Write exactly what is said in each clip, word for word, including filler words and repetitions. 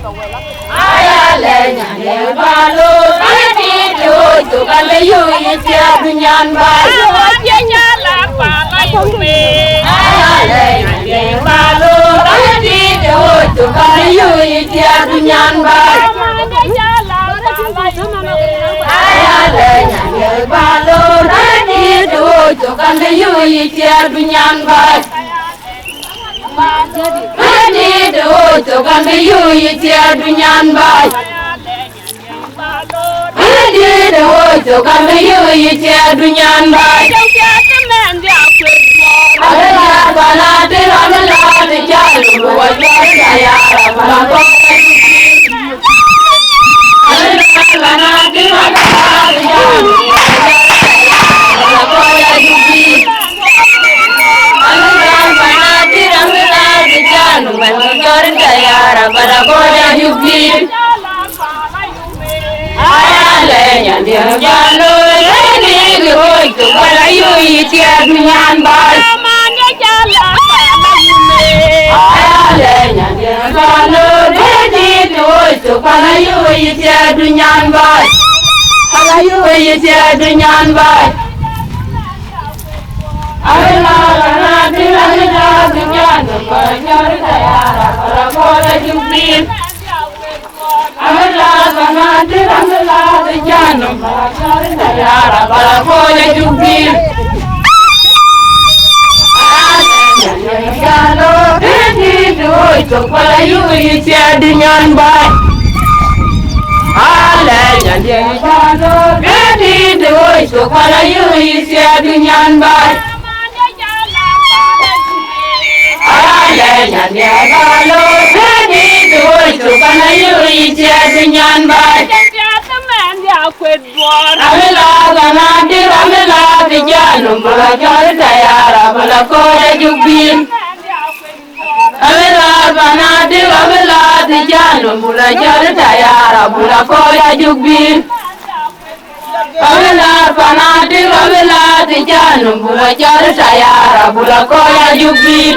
Aya le nyan de balo, aya di de o to ka le yu yi tia du nyan ba. Aya le nyan la pa la yu me. Aya le nyan de balo, aya di de o to ka le yu yi tia du nyan ba. Aya le nyan de balo, aya di de o to ka le yu yi tia du nyan ba. Aya di de o to ka le yu yi tia du nyan ba. Aya di de o to ka le yu yi tia du nyan ba. Ala ya bana de la la de ja lu wa ja ya ra bana ko. Aya le nyan de balo, aya di de o to ka le yu yi tia du nyan ba. Ka le yu yi tia du nyan ba. Abela kana di la ni da du nyan ba, jor ta ya ra ba ko da ju bi. Abela kana di la ni da du nyan ba, jor ta ya ra ba ko da ju bi. Amila gana dir, amila di janum bula jor tayara bula koda jubin. Amila bana dir, amila di janum bula jor tayara bula koda jubin. Amila bana dir, amila di janum bula jor tayara bula koda jubin.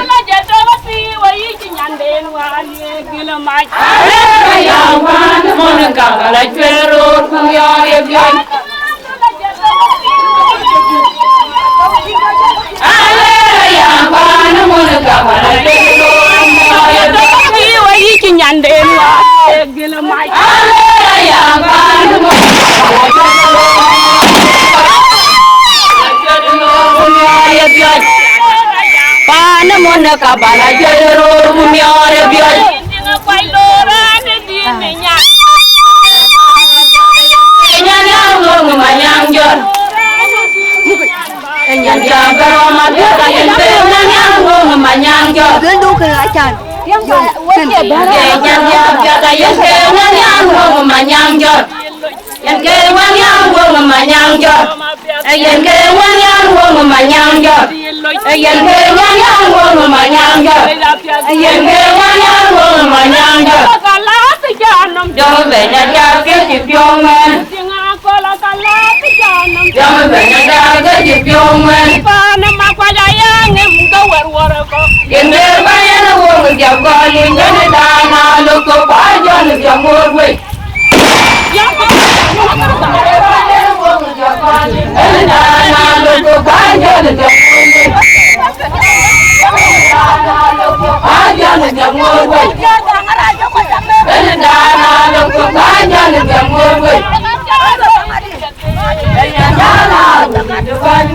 Panë mɔnë ka bala jɔl röör ku miɔɔr ë biɔl. Nyan ya ŋoŋ ma nyaŋ jɔl. Nyan ya bɛ̈rɔ ma biɔl, ayen ke nyan ya ŋoŋ ma nyaŋ jɔl. Nyan ya biɔl, ayen ke nyan ya ŋoŋ ma nyaŋ jɔl. Yen ke wan yaŋ guɔŋ ma nyaŋ jɔt. Yen ke wan yaŋ guɔŋ ma nyaŋ jɔt. Yen ke wan yaŋ guɔŋ ma nyaŋ jɔt. Yen ke wan yaŋ guɔŋ ma nyaŋ jɔt. Jɔŋ ben ya diaar ke cï piɔ̈u ŋuɛ̈ɛ̈n. Jɔŋ ben ya diaar ke cï piɔ̈u ŋuɛ̈ɛ̈n. Yen ke ba yen guɔŋ diäk gɔl yen jɔn dan a lok kɔ̈k ba jɔn diäk ŋoot wei.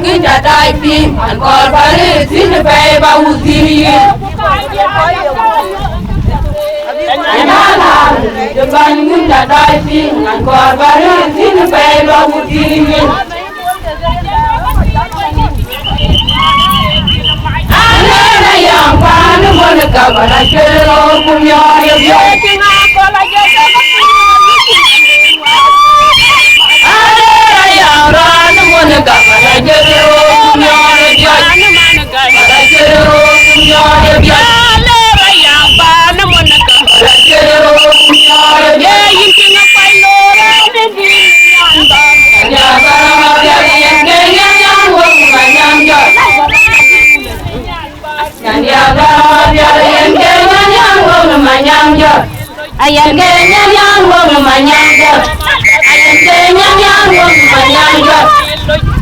Ŋïn ta daai piŋ, an kɔɔr bä rëër thïn pɛɛi bä wut thïn yïn. Ënɔɔnë, të bäny ŋïn ta daai piŋ, an kɔɔr bä rëër thïn pɛɛi bä wut thïn yïn. Alɛɛr aya, paan ë Monica, bä la cuet röör ku miɔɔr ye biɔt. Alɛɛr aya, paan ë Monica, bä la cuet röör ku miɔɔr ye biɔt. Bä la cuet röör ku miɔɔr ye biɔt. Alɛɛr aya, paan ë Monica, bä la cuet röör ku miɔɔr ye biɔt. Ye yïn piŋ akuany loor ënë dhil nyan bä. Ya bä la ma biɔt, yen ke nyan nyan wok ma nyan jɔt. Nyan ya bä la ma biɔt, yen ke nyan nyan wok ma nyan jɔt. Ayen ke nyan yan wong ma nyan jor. Ayen ke nyan yan wong ma nyan jor.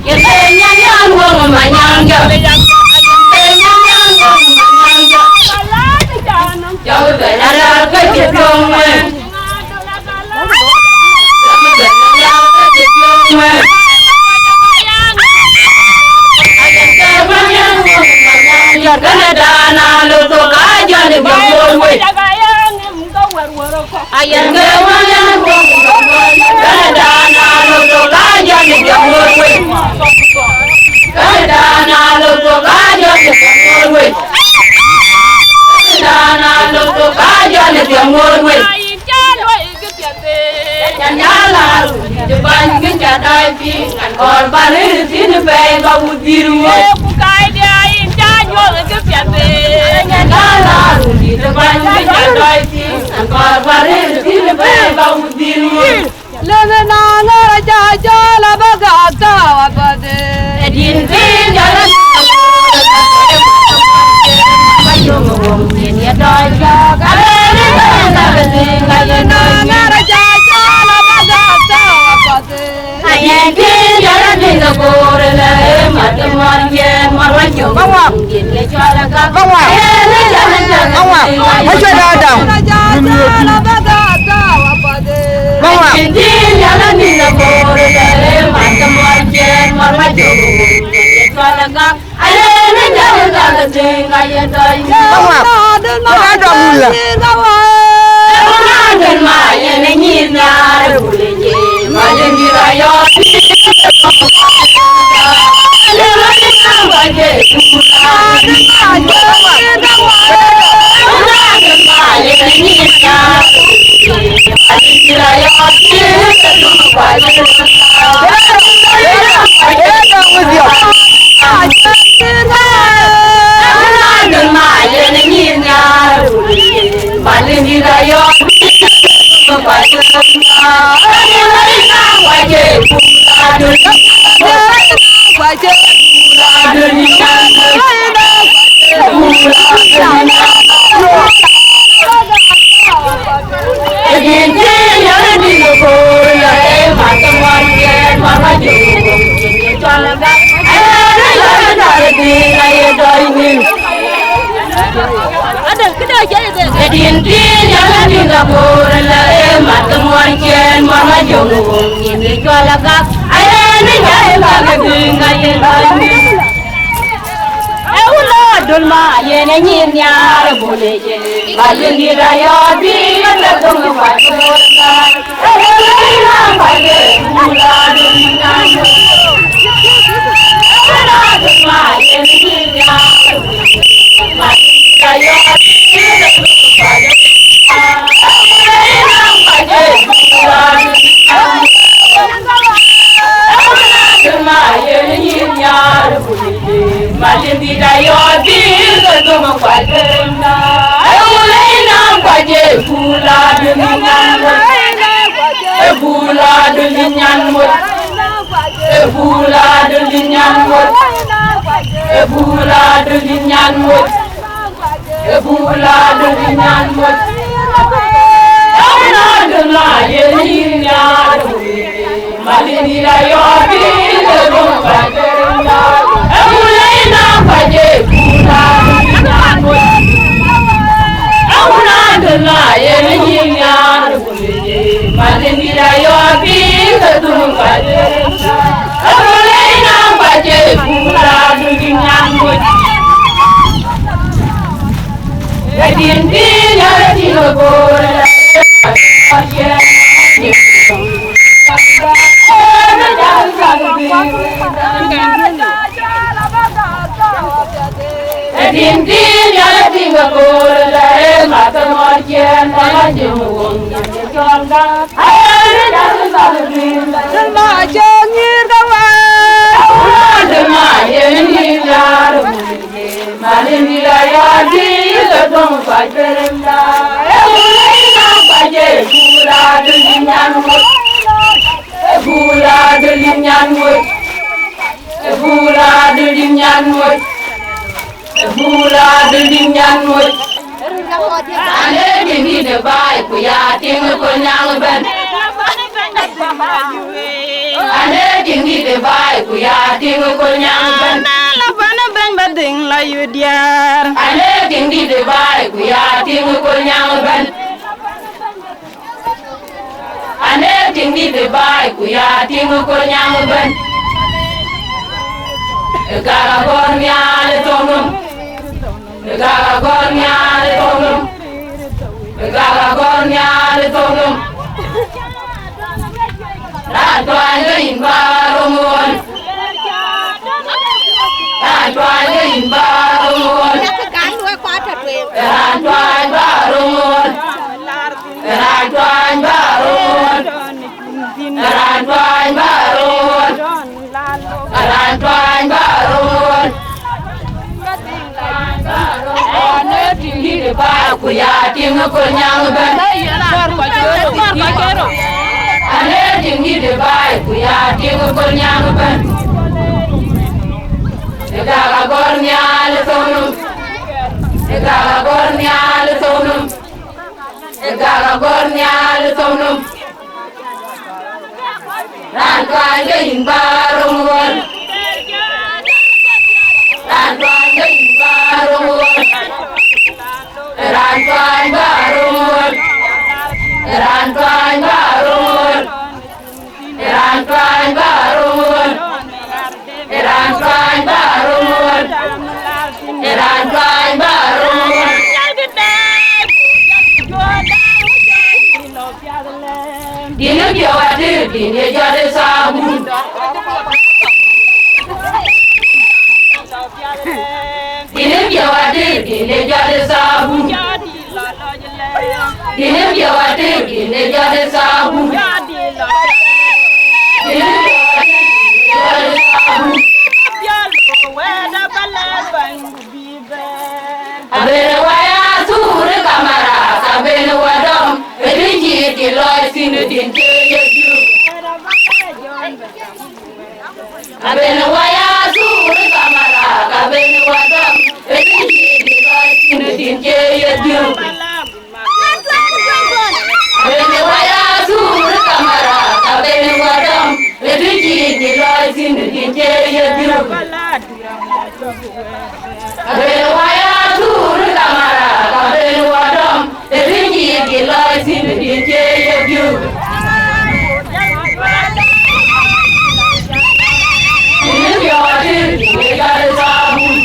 Ayen ke nyan yan wong ma nyan jor. Ayen ke nyan yan wong ma nyan jor. Jɔl bɛ na dal ke cï piɔ̈u ŋuɛ̈ɛ̈n. Jɔl bɛ na dal ke cï piɔ̈u ŋuɛ̈ɛ̈n. Ayen ke nyan yan wong ma nyan jor. Kënë dan a lok thok ka jɔl ë biɔ̈k wei. Ayen ke wël yen, kënë dan a lok thok ka jɔl ë jɔŋ wei. Kënë dan a lok thok ka jɔl ë jɔŋ wei. Kënë dan a lok thok ka jɔl ë jɔŋ wei. Nyan jal a run dït bäny kë ca dɔc piŋ, an kɔɔr ba rëër thïn pɛɛi ba wudhir ŋö. Ku kac dia yïn ca nyuɔ̈th kë piɛth. Nyan jal a run dït bäny kë ca dɔc piŋ, an kɔɔr ba rëër thïn pɛɛi ba wudhir ŋö. Lënë na ŋär ca jɔl abä gak tääu apath. Ë din piny jɔl a Din piny ala din ka bor la e mat ka muɔr cien muɔr ma jong wong nyin ye cɔl agak. Aye ni ka e ka ka din ka ye ka ni. E wula dul ma ye ne nyin nyar bule je. Ba ye ni ra yo bi ka ka dong wa bor ka. Ebula dul nyan mot. Ebula dul nyan mot. Ebula dul nyan mot. Ebula dul nyan mot. Ebula dul nyan mot. Malini la yo bi le dum ba de. Ebula ina ba je. Ebula dul nyan mot. Ebula dul nyan mot. Din din ya la tin ga bor la e ma ta mor chen ma la jin wong ni chong ga. Ai ni da sa din da ma che ni ga wa. Wa de ma ye ni ya ru. Ma ni ni la ya di la dong pa cherem da. E u le na pa je ku la de ni nyan mo. E bula dul nyan mo. E bula dul nyan mo. E bula dul nyan mo. Ane ni ni de bai. Ku ya tiŋ Kolnyaŋ ëbɛ̈n. Ane tiŋ dït ë baai, ku ya tiŋ Kolnyaŋ ëbɛ̈n. Na la bɛ̈n ëbɛ̈n ba dhiŋ la yu diäär. Ane tiŋ dït ë baai, ku ya tiŋ Kolnyaŋ ëbɛ̈n. Ane tiŋ dït ë baai, ku ya tiŋ Kolnyaŋ ëbɛ̈n. Ë gak agɔ̈r nhial ë thok nɔm. Ë gak agɔ̈r nhial ë thok nɔm. Ë gak agɔ̈r nhial ë thok nɔm. Raan tuany ke yïn bä röm ɣöl. Raan tuany ke yïn bä röm ɣöl. Raan tuany bä röm ɣöl. Raan tuany bä röm ɣöl. Raan tuany bä röm ɣöl. Raan tuany bä röm ɣöl. Ane tiŋ dït ë baai, ku ya tiŋ Kolnyaŋ ëbɛ̈n. Ane tiŋ dït ë baai, ku ya tiŋ Kolnyaŋ ëbɛ̈n. Ë gak agɔ̈r nhial ë thok nɔm. Ë gak agɔ̈r nhial ë thok nɔm. Ë gak agɔ̈r nhial ë thok nɔm. Raan tuany ke yïn bä röm ɣöl. Raan tuany ke yïn bä röm ɣöl. Raan tuany bä röm ɣöl. Raan tuany bä röm ɣöl. Raan tuany bä röm ɣöl. Raan tuany bä röm ɣöl. Raan tuany bä röm ɣöl. Dïn ë piɔ̈u ater, dïn ye jɔt ë thabun. Dïn ë piɔ̈u ater, dïn ye jɔt ë thabun. Dïn ë piɔ̈u ater, dïn ye jɔt ë thabun. Dïn ë piɔ̈u ater, dïn ye jɔt ë thabun. Abënë waya thur ë kamara, ka bën wa dɔm, ë dïn cï dï lɔc thïn, dïn cï ye jur. Abënë waya thur ë kamara, ka bën wa dɔm, ë dïn cï dï lɔc thïn, dïn cï ye jur. Abënë waya thur ë kamara, ka bën wa dɔm, ë dïn cï dï lɔc thïn, dïn cï ye jur. Abënë waya thur ë kamara, ka bën wa dɔm, ë dïn cï dï lɔc thïn, dïn cï ye jur. Dïn ë piɔ̈u ater, dïn ye jɔt ë thabun.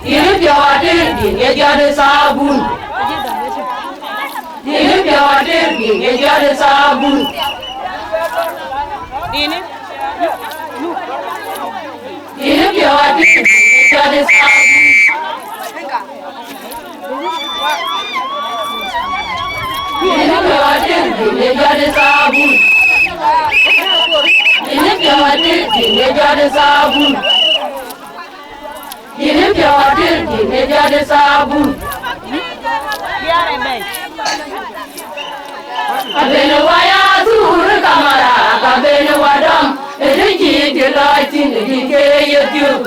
Dïn ë piɔ̈u ater, dïn ye jɔt ë thabun. Dïn ë piɔ̈u ater, dïn ye jɔt ë thabun. Dïn ë Dïn ë piɔ̈u ater, dïn ye jɔt ë thabun. Dïn ë piɔ̈u ater, dïn ye jɔt ë thabun. Dïn ë piɔ̈u ater, dïn ye jɔt ë thabun. Dïn ë piɔ̈u ater, dïn ye jɔt ë thabun. Abënë waya thur ë kamara, ka bën wa dɔm, ë dïn cï dï lɔc thïn, dïn cï ye jur.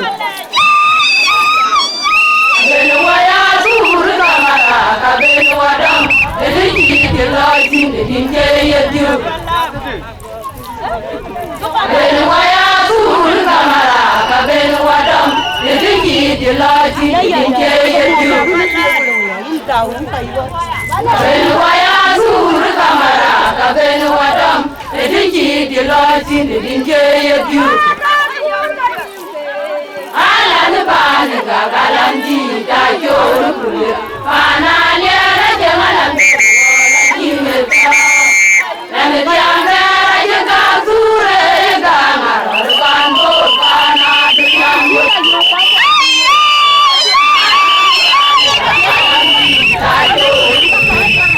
Abënë waya thur ë kamara, ka bën wa dɔm, ë dïn cï dï lɔc thïn, dïn cï ye jur. Abënë waya thur ë kamara, ka bën wa dɔm, ë dïn cï dï lɔc thïn, dïn cï ye jur. Abënë waya thur ë kamara, ka bën wa dɔm, ë dïn cï dï lɔc thïn, dïn cï ye jur. Alan bani gagalan di da jor kule. Pana liara jamalan di meta. Lan di amera je ga sure ga mar ban bo pana di.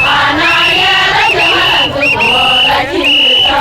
Pana liara jamalan di meta.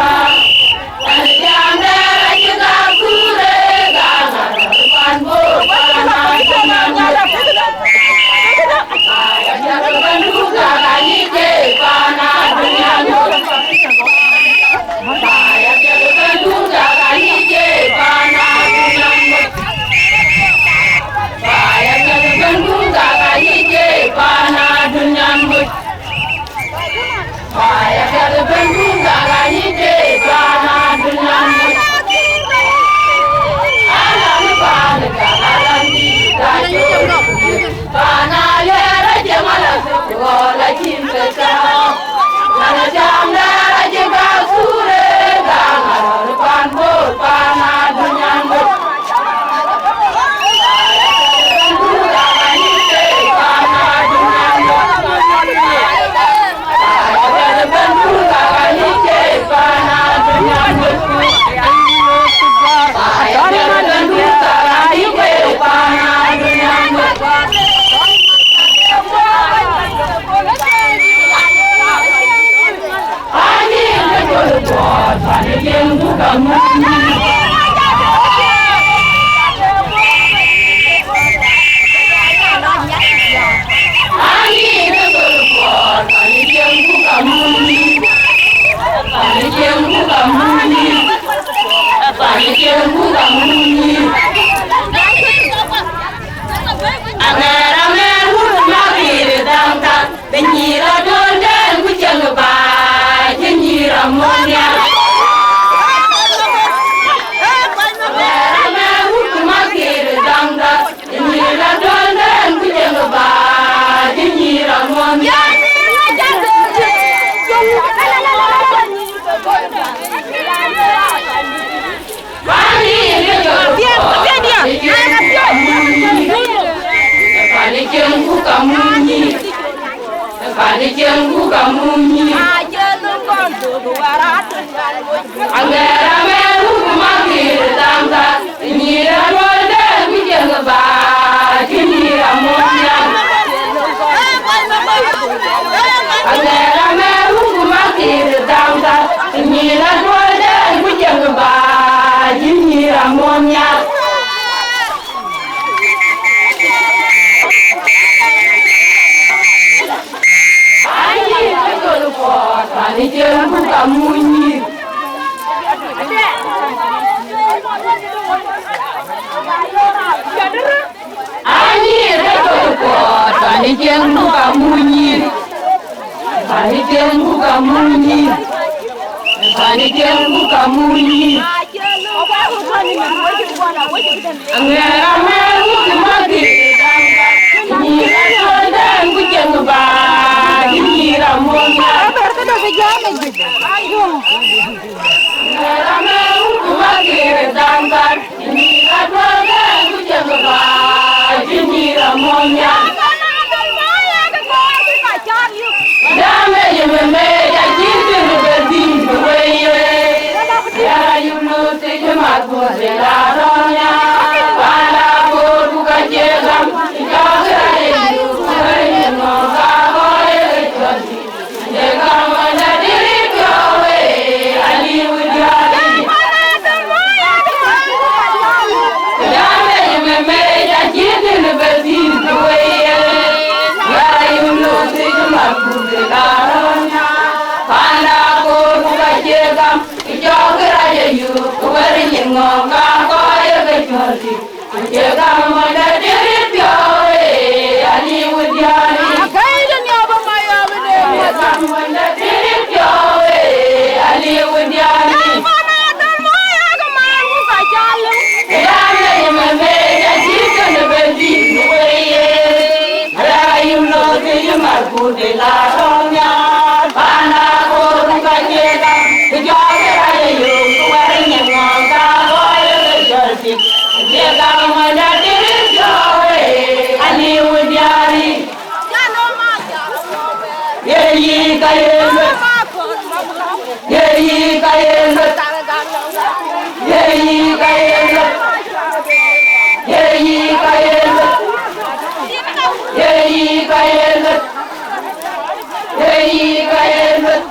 Anyïïr ke tɔ̈ kuɔɔr, pani cieŋ buk amunyïïr. Pani cieŋ buk amunyïïr. Pani cieŋ buk amunyïïr. Aŋɛɛr amɛɛr wut makï. Nyïïr ë tɔ̈ dɛ̈n ku cieŋ ba, nyïïr amunyïïr. Aŋɛɛr amɛɛr wut makï, daŋ kan. Ye yï ka ye lueth. Ye yï ka ye lueth. Ye yï ka ye lueth. Ye yï ka ye lueth. Ye yï ka ye lueth. Ye yï ka ye lueth.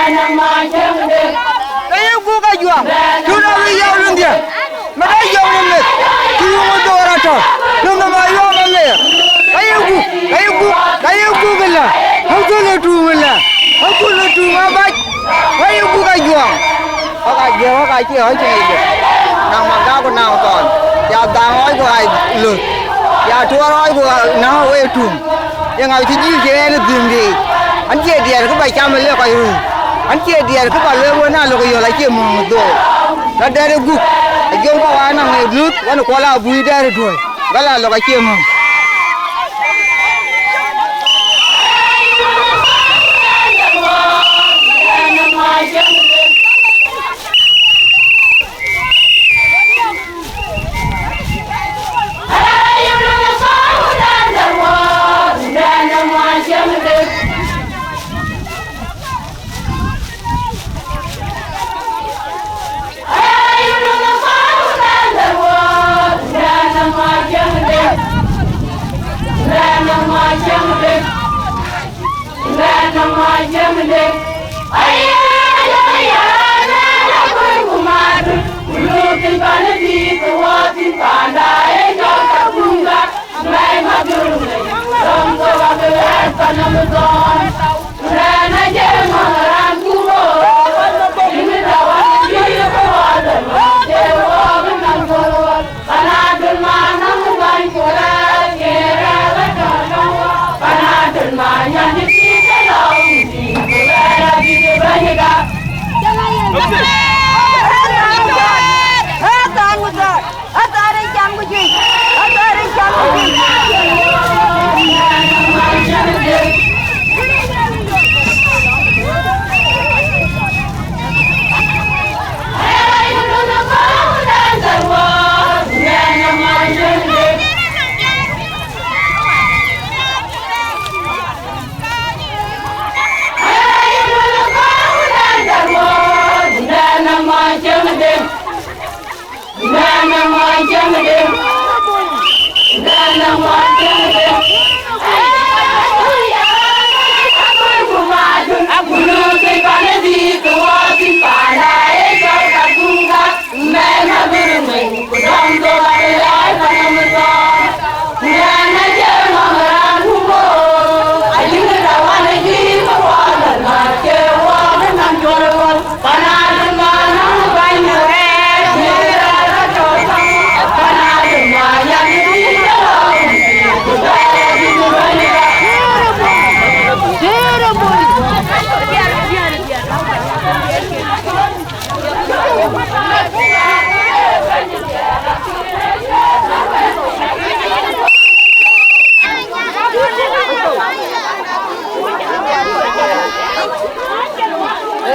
Ke ye guk ajuaŋ, cïn abï yɔu luŋ dhiën, mɛt ayɔu në meth, cï yuŋ ë dhoor atɔ̈, luŋ nɔm ayuɔɔm ameer. Ke ye guk, ke ye guk, ke ye guk ëlä, ɣökël ë tuŋ ëlä, ɣökël ë tuŋ abac, ke ye guk ajuaŋ. Ɣɔ̈k ajiëk, ɣɔ̈k acie ɣɔ̈c cïn ë dhiën, naŋ magak ku naŋ thɔn, ya dhaŋ ɣɔ̈c ku ɣa löth, ya tuɔɔr ɣɔ̈c ku ɣa näk wei tuŋ. Yeŋa cï jil cï ɣɛn ë dhïm biic? An, cie diɛɛr kë ba cam ë lek kɔc röör? An, cie diɛɛr kë ba lueel wën aa lok yɔ̈l acie mɔ̈ŋ ë dhoor? Ka dɛ̈t ë guk, a jɔŋ kɔ̈k aa naŋ ë luth, ɣɛn ë kuɔl aa bui dɛ̈t ë tuɔ̈c, bä la lok acie mɔ̈ŋ.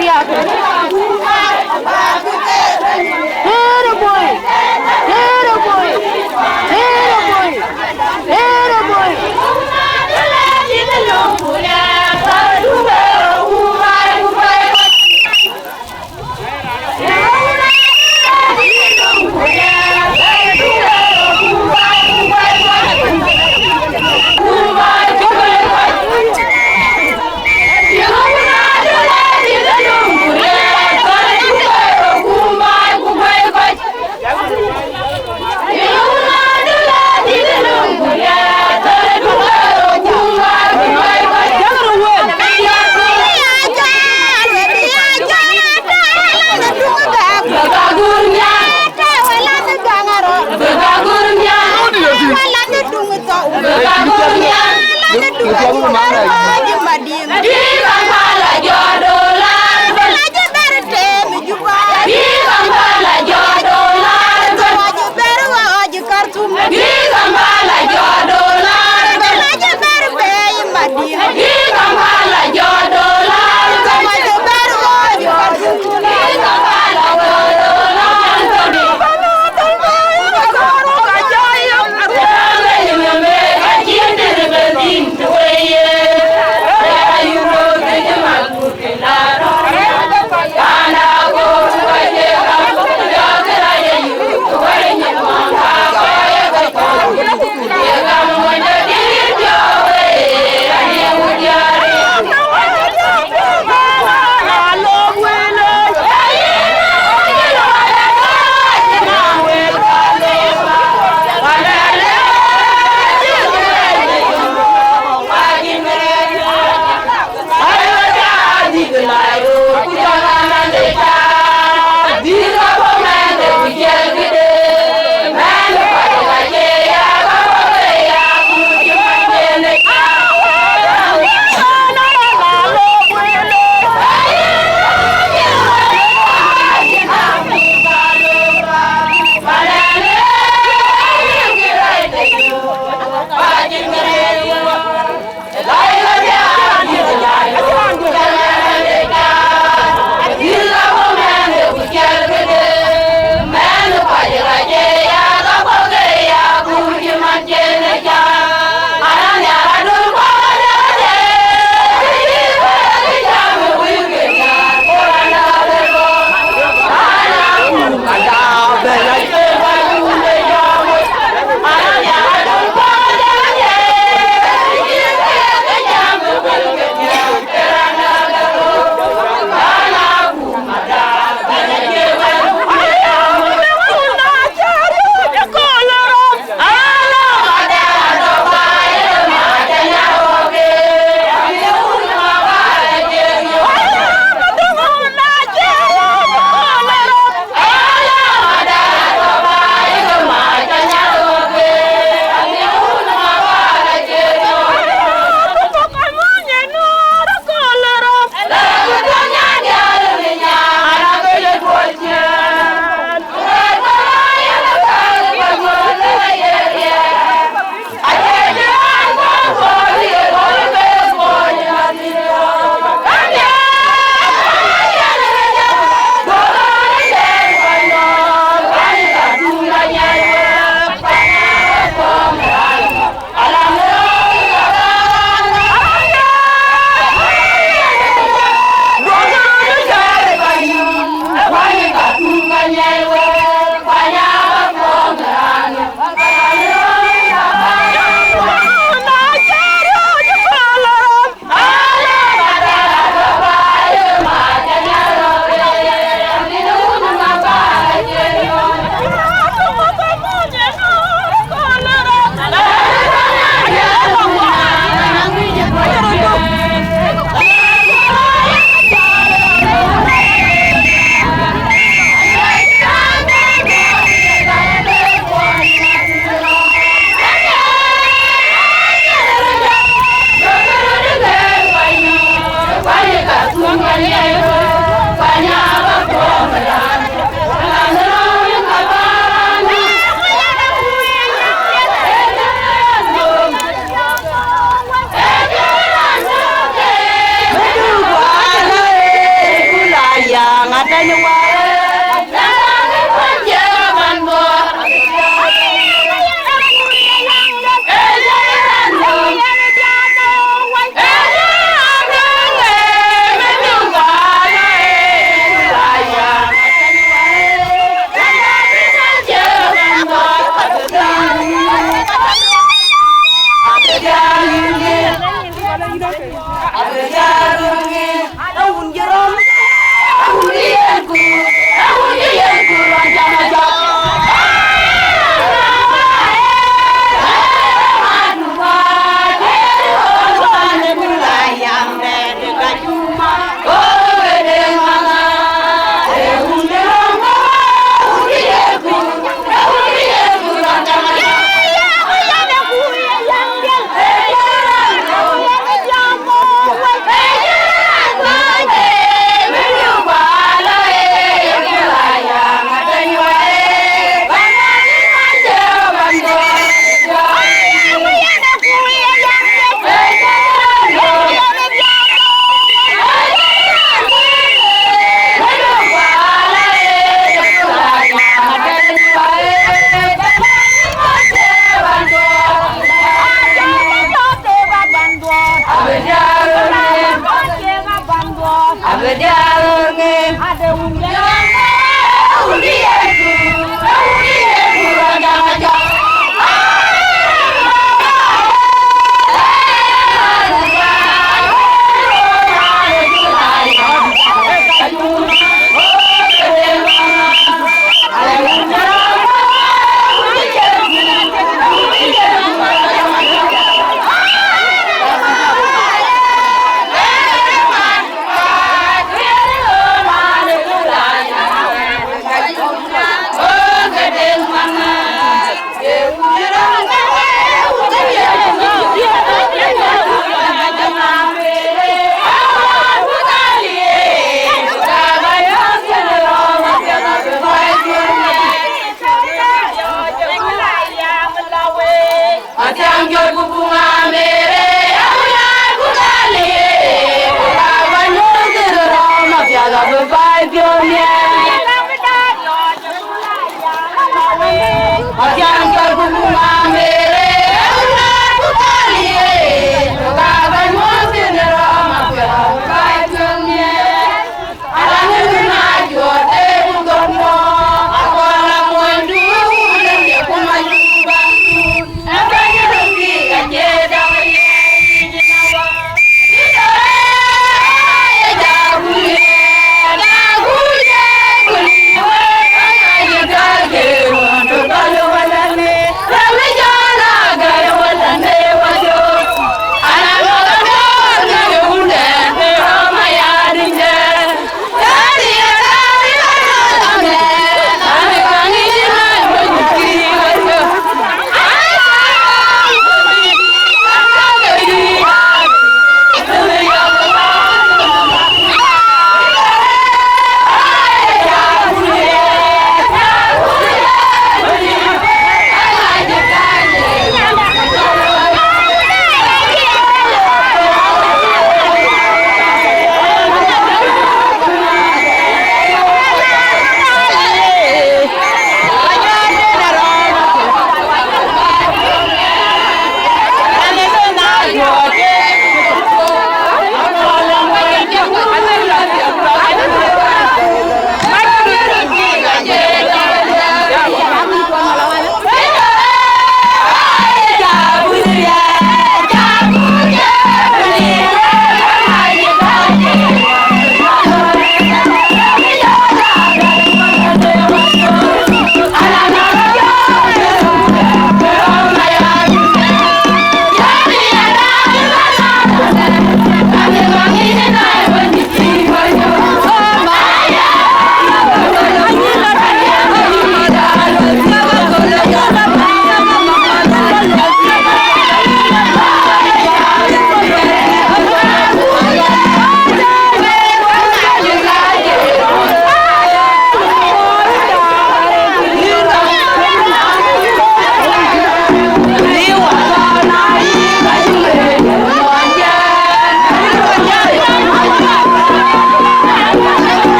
Riak. Tëërë boi. Tëërë boi. Tëërë boi. Tëërë boi.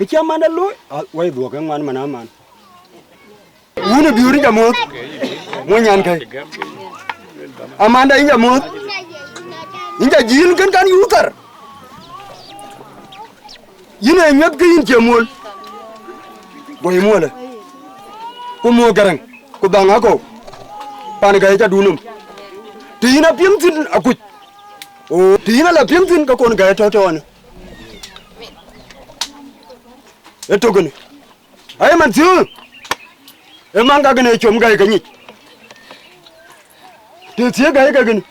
Kë cï amanda looi, a, wai dhuɔ̈k ë ŋuan man aman. Wun ë biöör yïn ca muɔ̈th, muɔny nyan kɛ̈i. Amanda yïn ca muɔ̈th, yïn ca jïïl kën kan yï thar. Yïn ee nyuɛth kë yïn cie muɔl, guɔ yï muɔlë. Ku muɔ̈th Gäräŋ, ku dhaŋ akɔ̈u, pan gäi ca dun nɔm. Të yïn a piŋ thïn akuc, o, të yïn a la piŋ thïn, ke kon gäi tɔ̈ tɔ̈ɔ̈në. Ë tök kënë. Ai man thiëëk, ë maŋ kakën ë com gäi ke nyic. Të thiëëk gäi ke kënë,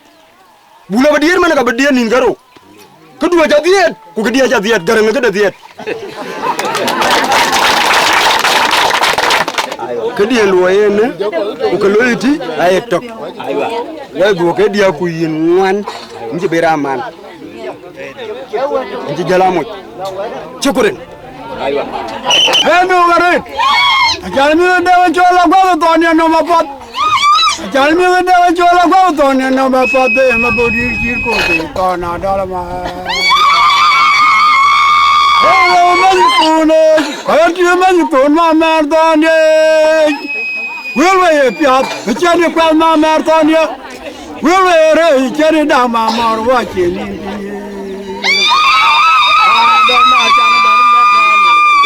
buk lɔ bï diëër man ka bï diëër nïn karou. Këdu aca dhiëët, ku këdiɛ̈ aca dhiëët, Gäräŋ këde dhiëët. Këdiɛ̈ luɔi en, ku kë looi tï, aye tök. Wai dhuɔ̈k këdiɛ̈ ku yïn ŋuan, yïn cï bï raan man. Yïn cï jäl amoc. Shukran. Ëndu ɣarit. Acal mïth dek cɔl aguäth thɔn yen nɔm apath. Acal mïth dek cɔl aguäth thɔn yen nɔm apath, ë ma bɔ̈ dïïr cït koth thɔn adɔl ma. Ë wëu mɛny thun ë, kɔc tï mɛny thun ma mɛ̈r thɔn ye. Wël we ye piath, ë cïn ë kuɛth ma mɛ̈r thɔn ye. Wël we ye rëëc, ë cïn ë däŋ ma mɔ̈r wa cïn nïn thïn ye.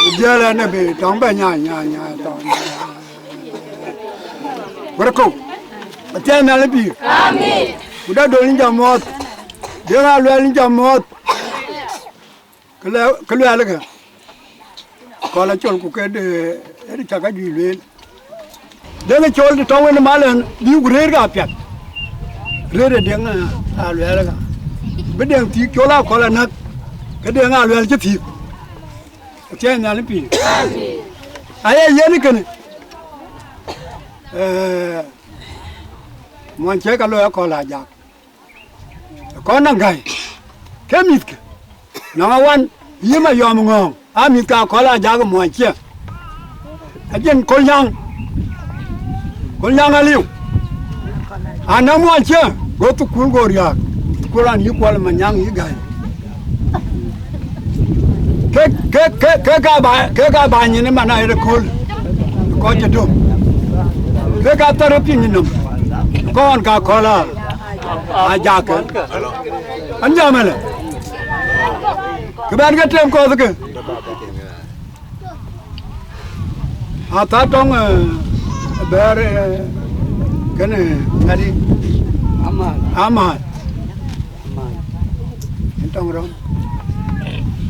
Ku dhiël ɛn ë bï tɔŋ bɛ nya, nya, nya, tɔŋ. Wërëkou, athiɛɛn Nhialic pïïr. Amen. Ku da dol yïn jam muɔ̈th. Diëŋ Aluɛl yïn jam muɔ̈th. Kë lɛ-, kë luɛɛlkë, kɔl acol ku ke de, ë cak ajuëc lueel. Deŋ ë col të tɔ̈u en ë mal en, bï ku rëër ke apiɛth. Rëër ë Deŋ Aluɛɛl ka. Bï Deŋ thiëk col akɔl anäk, ke Deŋ Aluɛɛl cï thiëk. Athiɛɛn Nhialic pïïr. Aye yen kënë. Ee, muɔny cë ka looi akɔl ajak. Kɔn nɔŋ gäi, ke mïthkë, nɔŋ awan, yï Mayɔm Ŋɔ̈ɔ̈ŋ, aa mïthkë akɔl ajak muɔny cië. Ajën Kolnyaŋ, Kolnyaŋ aliu. Anɔŋ muɔny cië, go thukul go riääk, thukul an yï Kuɔl Manyaŋ yï gäi. Ke, ke, ke, ke ka ba, ke ka ba nyin man ayet kööl, kɔc cï döm. Ke ka thär piŋ nɔm, kɔn ka kɔl a. Ajakë. An jam ëlë. Kë bɛ̈n ke tem kɔ̈th kë. Athat tɔŋ, eh, bɛ̈ɛ̈r, eh, kënë ŋadï. Amal. Amal. Amal. Yen tɔŋ rɔm.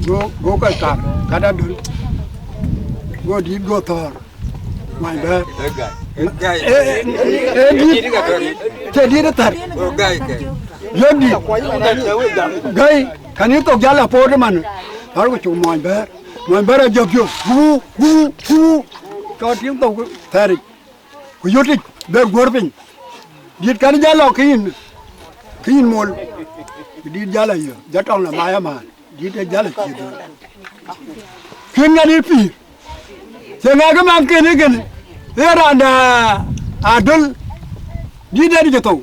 Go, go kɔc kar, kat adöl. Go dït go thɔ̈ɔ̈r. Muɔny bɛ̈ɛ̈r. Ë gai. Ë gai. Ë, ë, ë, ë, dït. Cï dït ë thär. Ë gai kë. Yök dït. Gai, kän yï thok jäl apoot ëman. Thär ku cuk muɔny bɛ̈ɛ̈r. Muɔny bɛ̈ɛ̈r ajɔk yök. Wuu, wuu, wuu. Cɔ tiŋ thok thɛɛric. Ku yötic, bɛ̈ɛ̈r guöör piny. Dït kän jäl lɔ kë yïn, kë yïn mol. Dït jäl ayö, jɔ tɔŋ la mac amaan. Dït ë jäl acie dhöl. Kën ŋadï pïïr. Cï ŋɛk ë mɛnhkën ë kënë, ë raan dɛ adöl, dït ë dï cï thou.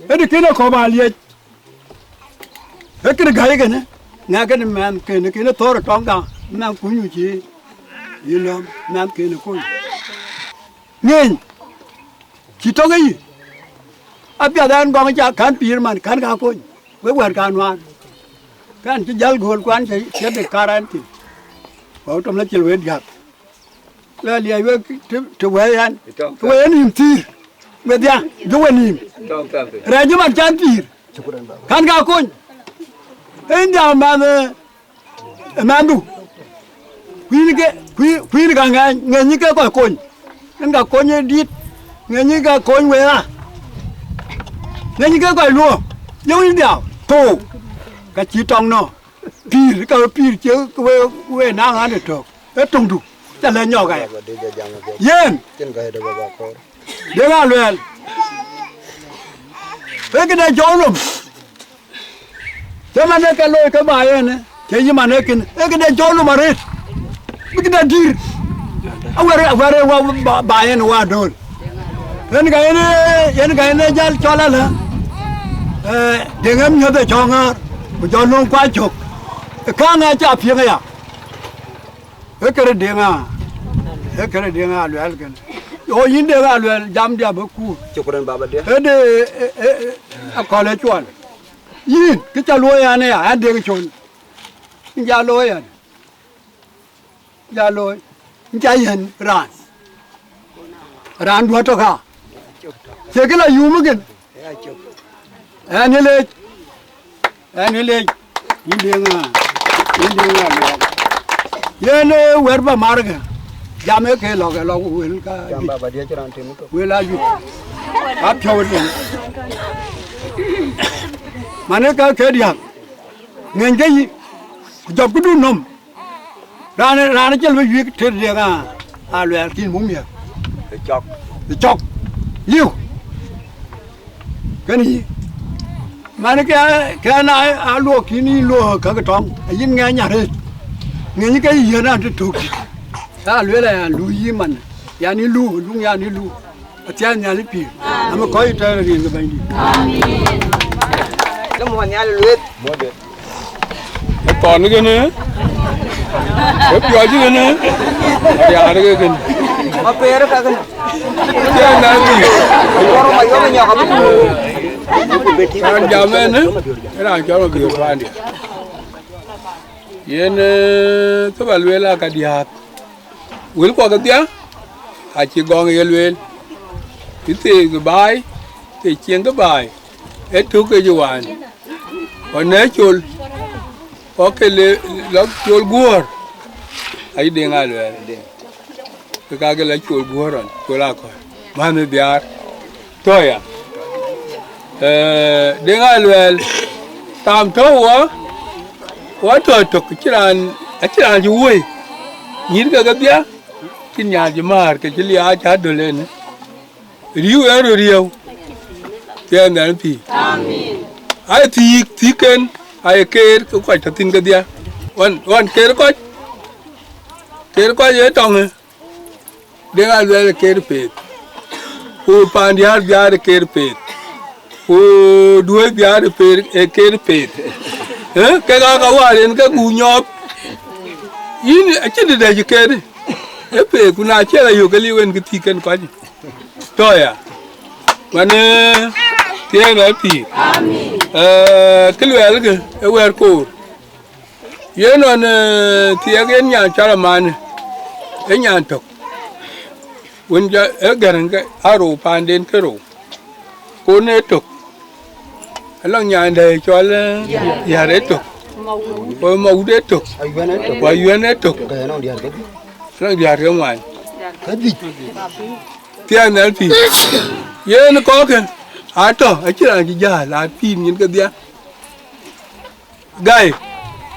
Ë dï kënë kɔ̈p aliec. Ë kënë gäi kënë, ŋɛk kënë mɛnhkën, kënë thɔ̈ɔ̈r ë tɔŋ gam, mɛnhkun cï yï lɔ̈m, mɛnhkën ë kony. Ŋeny, cï tök ë yï. Apiɛth ɛn gɔŋ ca kän pïïr man, kän ka kony. Wek wɛ̈ɛ̈t ka nuaan. Kän cï jäl gööl kuan cï, cï de kar ɛn thïn. Wek tom la cil wek diäk. Luɛɛl liɛc wek të, të wɛ̈ɛ̈c ɛn. Wek ë nïïm thïïr. Wedhia, jɔ we nïïm. Rɛɛc jɔ man can pïïr. Kän ka kony. Ë nhiam man, eh, ë mɛnhdu. Kuïn ke, kuïn, kuïn ka ŋɛny, ŋɛny ke kɔc kony. Yen ka kony ë dït, ŋɛny ka kony wëra. Ŋɛny ke kɔc luɔ̈ɔ̈m, ye wïc dhiau, thou. Ka cï tɔŋ nɔ̈. Pïïr, ka we pïïr cie, we, we naŋ an ë tök. Ë töŋdu, ca lɛ nyɔk aya. Yen. Deŋ Aluɛɛl. Ee këde jɔu nɔm. Cï man ee ke looi ke ba yen, cï yï man ee kën, ee këde jɔu nɔm arëët. Bï këde dïïr. Awär, awär ee wa ba, ba yen wa dööl. Yen ka yen, yen ka yen ee jäl cɔl alä. Eh, Deŋ ë miɔ̈th ë cɔŋ ŋäär, ku jɔ löŋ kuac cök. Ë kääŋ ë ca piŋ aya. Ee këde Deŋ a, ee këde Deŋ a luɛɛl kënë. O yïn Deŋ a luɛɛl, jam dia bï kuur. Cukran baba dia. Ee de, ee, ee, ee, akɔ̈l ë cuɔl. Yïn, kë ca luɔi ɛn aya, ɛn Deŋ col. Yïn ca looi ɛn. Ja looi. Yïn ca yɛn raan. Raan duɔ̈t tök aa. Cie kë la yum ëkën. Ɛn ë leec. Ɛn ë leec. Yïn Deŋ a, yïn Deŋ a luɛɛl. Yen ee wɛ̈t ba markë. Jam ee ke lɔ̈k, ë lɔ̈k wël ka. Jam baba dia cï raan tim tök. Wël ayuc. Apiɔ̈u tim. Manë ka ke diäk. Ŋeny ke yï. Ku jɔp këdu nɔm. Raan, raan acï lɔ wiëk tëde Deŋ a, a luɛɛl kïn mum yɛ. Ë cɔk. Ë cɔk. Liu. Kënë yï. Man kë, kë na a luɔk kïn yï luɔk ka ke tɔŋ. Ayïn ŋɛny arëët. Ŋɛny ke yï yɛn an të tök. A lueel aya lu yï man. Yan yï lu, luŋ yan yï lu. Athiɛɛi Nhialic pïïr, amï kɔc tɛ̈ɛ̈n rin ke Bɛ̈nydït. Amen. Ke muɔ̈th Nhialic lueth. Ë thɔn kënë, ë piɔ̈c kënë, riaar ke kënë. Apeer ka kënë. Athiɛɛi Nhialic pïïr. Ayuɔr ma yɔm nyɔk abï. Raan jam ɛn, ë raan cɔl Mabiöör Paandiɛ̈. Yen, ee, kë ba lueel aa ka diäk. Wëlkuɔ kedhie, acï gɔŋ ye lueel, ë theek baai, të cieŋ kë baai, ë tök ke jɔ wään, ɣɔn ë col, kɔ̈k ke le lɔ col guɔ̈ɔ̈r, ayï Deŋ a luɛɛl, ke ka ke lɔ col guɔ̈ɔ̈r ɣɔn, col akɔ̈l, mänh ë biaar. Tɔ̈ ya. Ee, Deŋ a luɛɛl, thaam tɔ̈ wɔ, wɔ tɔ̈ tök, acïn raan, acïn raan cï woi. Nyïïr ke kedhie, cïn nyan cï määr, ke cï liaac cä döl en. Riëëu en röt riëëu, thiɛɛi Nhialic pïïr. Amen. Ai thiik, thiiken, ai keer, ke kɔc tɔ̈ thïn kedhie. Ɣɔn, ɣɔn keer kɔc, keer kɔc ee tɔŋë. Deŋ a luɛɛl ë keer peeth, ku Paandiäär biaar ë keer peeth, ku Duëër biaar ë peer, ë keer peeth. Ee, kek aa ka wäär en ke ku nyɔɔp. Yïn acïn të dɛ̈ cï keer ë peeth, ku na cï la yök ke liu en kë thiiken kɔc. Tɔ̈ ya. Man, ee, thiɛɛi Nhialic pïïr. Ee, kë luɛɛlkë ë wɛ̈ɛ̈r koor. Yen ɣɔn, ee, thiɛɛk yen nyan cɔl Amanë, ee nyan tök. Wën jɔ, ee Gäräŋ ke, aa rou paanden ke rou. Kon ee tök. Alɔŋ nyan dɛ̈ cɔl, ee, Yär ee tök. Ku Mawut ee tök. Ku Ayuɛn ee tök. Alɔŋ diäär ke ŋuan. Thiɛɛi Nhialic pïïr. Yen kɔ̈kkë, aa tɔ̈, acïn raan cï jäl, aa pïïr nyin kedhie. Gai,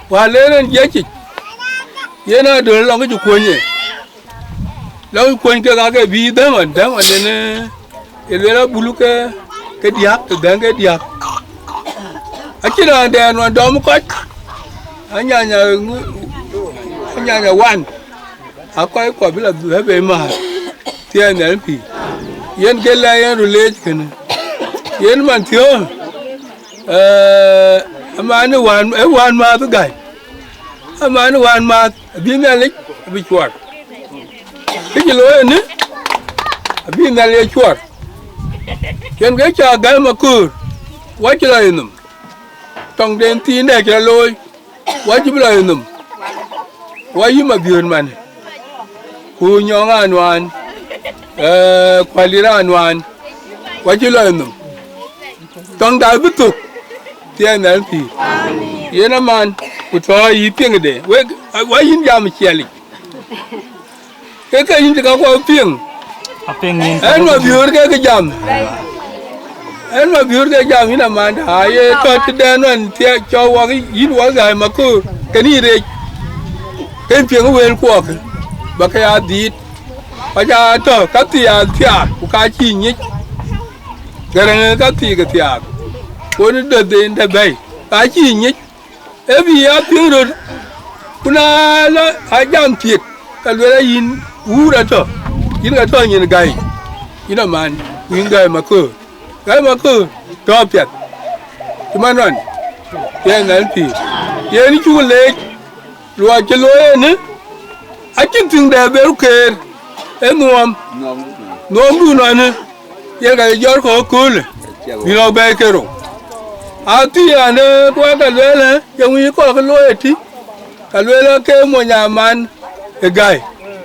wäär le en jiɛcic, yen adöl lɔŋ kë cï kuöny ye. Lɔŋ cï kuöny kek aake bï dhɛ̈ŋ ɣɔn, dhɛ̈ŋ ɣɔn yen, ee, ye lueel abulu ke, ke diäk, ke dhɛ̈ŋ ke diäk. Acïn raan dɛɛn ɣɔn dɔm kɔc, anyanya ŋu-, anyanya wan, akɔc kuɔ bï la bɛ̈ bei määr, thiɛɛi Nhialic pïïr. Yen ke lɛ̈k yen röt leec kënë. Yen man thiöör, Ee, amanë wään, ee wään määth ë Gai. Amanë wään määth, abï Nhialic abï cuɔr. Kë cï looi ënë, abï Nhialic ye cuɔr. Yen ke cä Gai Maköör, wä cï lɔ yenhom. Tɔŋden thiin dɛ cï lɔ looi, wä cï bï lɔ yenhom. Wä yï Mabiöör man. Ku nyɔŋ anuaan, ee, ku alir anuaan, wä cï lɔ yenhom. Tɔŋda bï thök, thiɛɛi Nhialic pïïr. Yen aman, ku tɔ̈ yï piŋde, wek, wa yïn jam ciɛlic. Ke ke yïn cï kakuɔ piŋ. Apiŋ yïn. Ɛn Mabiöör ke ke jam. Ɛn Mabiöör ke jam yïn amanda. Aye tɔ̈ tëdɛn ɣɔn thiɛɛk cɔk wak yïn wak Gai Maköör. Kën yï rec. Kën piŋ wël kuɔɔk. Ba ke ya dhiit. Kɔc aa tɔ̈ ka thiaak thiaak, ku ka cïï nyic. Gäräŋ ka thiik ë thiaak, ku ënë döth en dɛ bɛ̈i, ka cïï nyic. Ee bï ya piŋ röt, ku na lɔ a jam thiek, ka lueel ayïn wuur atɔ̈, yïn ka tɔ̈ nyin Gai, yïn aman, ku yïn Gai Maköör. Gai Maköör tɔ̈ piɛth, cï man nɔn, thiɛɛi Nhialic pïïr. Yen cuk leec, luɔi cï looi ënë, Acïn thiŋ dɛ bɛr keer, ë nuɔɔm, nuɔɔmdun ënɔɔnë, yen ka ye jɔt kɔ̈k köölë, bï lɔ bɛ̈ɛ̈i ke rou. Athii an, ee, kuɛɛr ka lueel, ee, ye ŋuc kɔc ke looi ëtï, ka lueel, ee, ke mony aman ë gäi,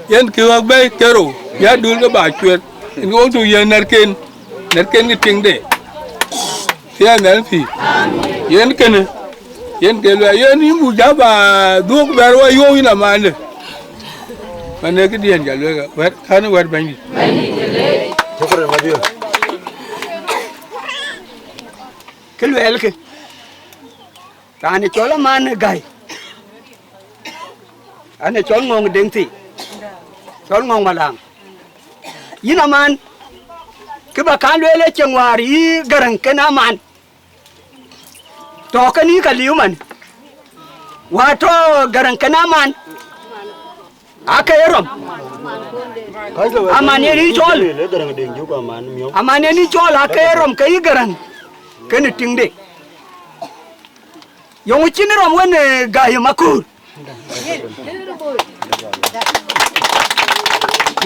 yen kï ɣɔ̈k bɛ̈ɛ̈i ke rou, bï adul ke ba cuet, yen wok cuk yiëk nɛ̈tken, nɛ̈tken ke tiŋde. Thiɛɛn nhial pïïr. Yen kënë, yen ke luɛɛl, yen yïn buk jam ba dhuök bɛ̈ɛ̈r wa yöök yïn amande. Mane këdiën ca lueel, wɛ̈t, kän wɛ̈t Bɛ̈nydït. Shukran, Mabior. Kë luɛɛlkë, raan ë cɔl aman ë gäi, an ë cɔl Ŋɔ̈ŋ Deŋ Thii, cɔl Ŋɔ̈ŋ Malaŋ. Yïn aman, kë ba kaŋ lueel ë cieŋ wäär yï Gäräŋ kën aman, tɔ̈ kën yï ka liu man, wäär tɔ̈ Gäräŋ kën aman, ake ye rɔm. Aman yen yï cɔl, aman yen yï cɔl, ake ye rɔm ke yï Gäräŋ kën tiŋde. Yöŋ cïn rɔm wën, ee, gäi makuur.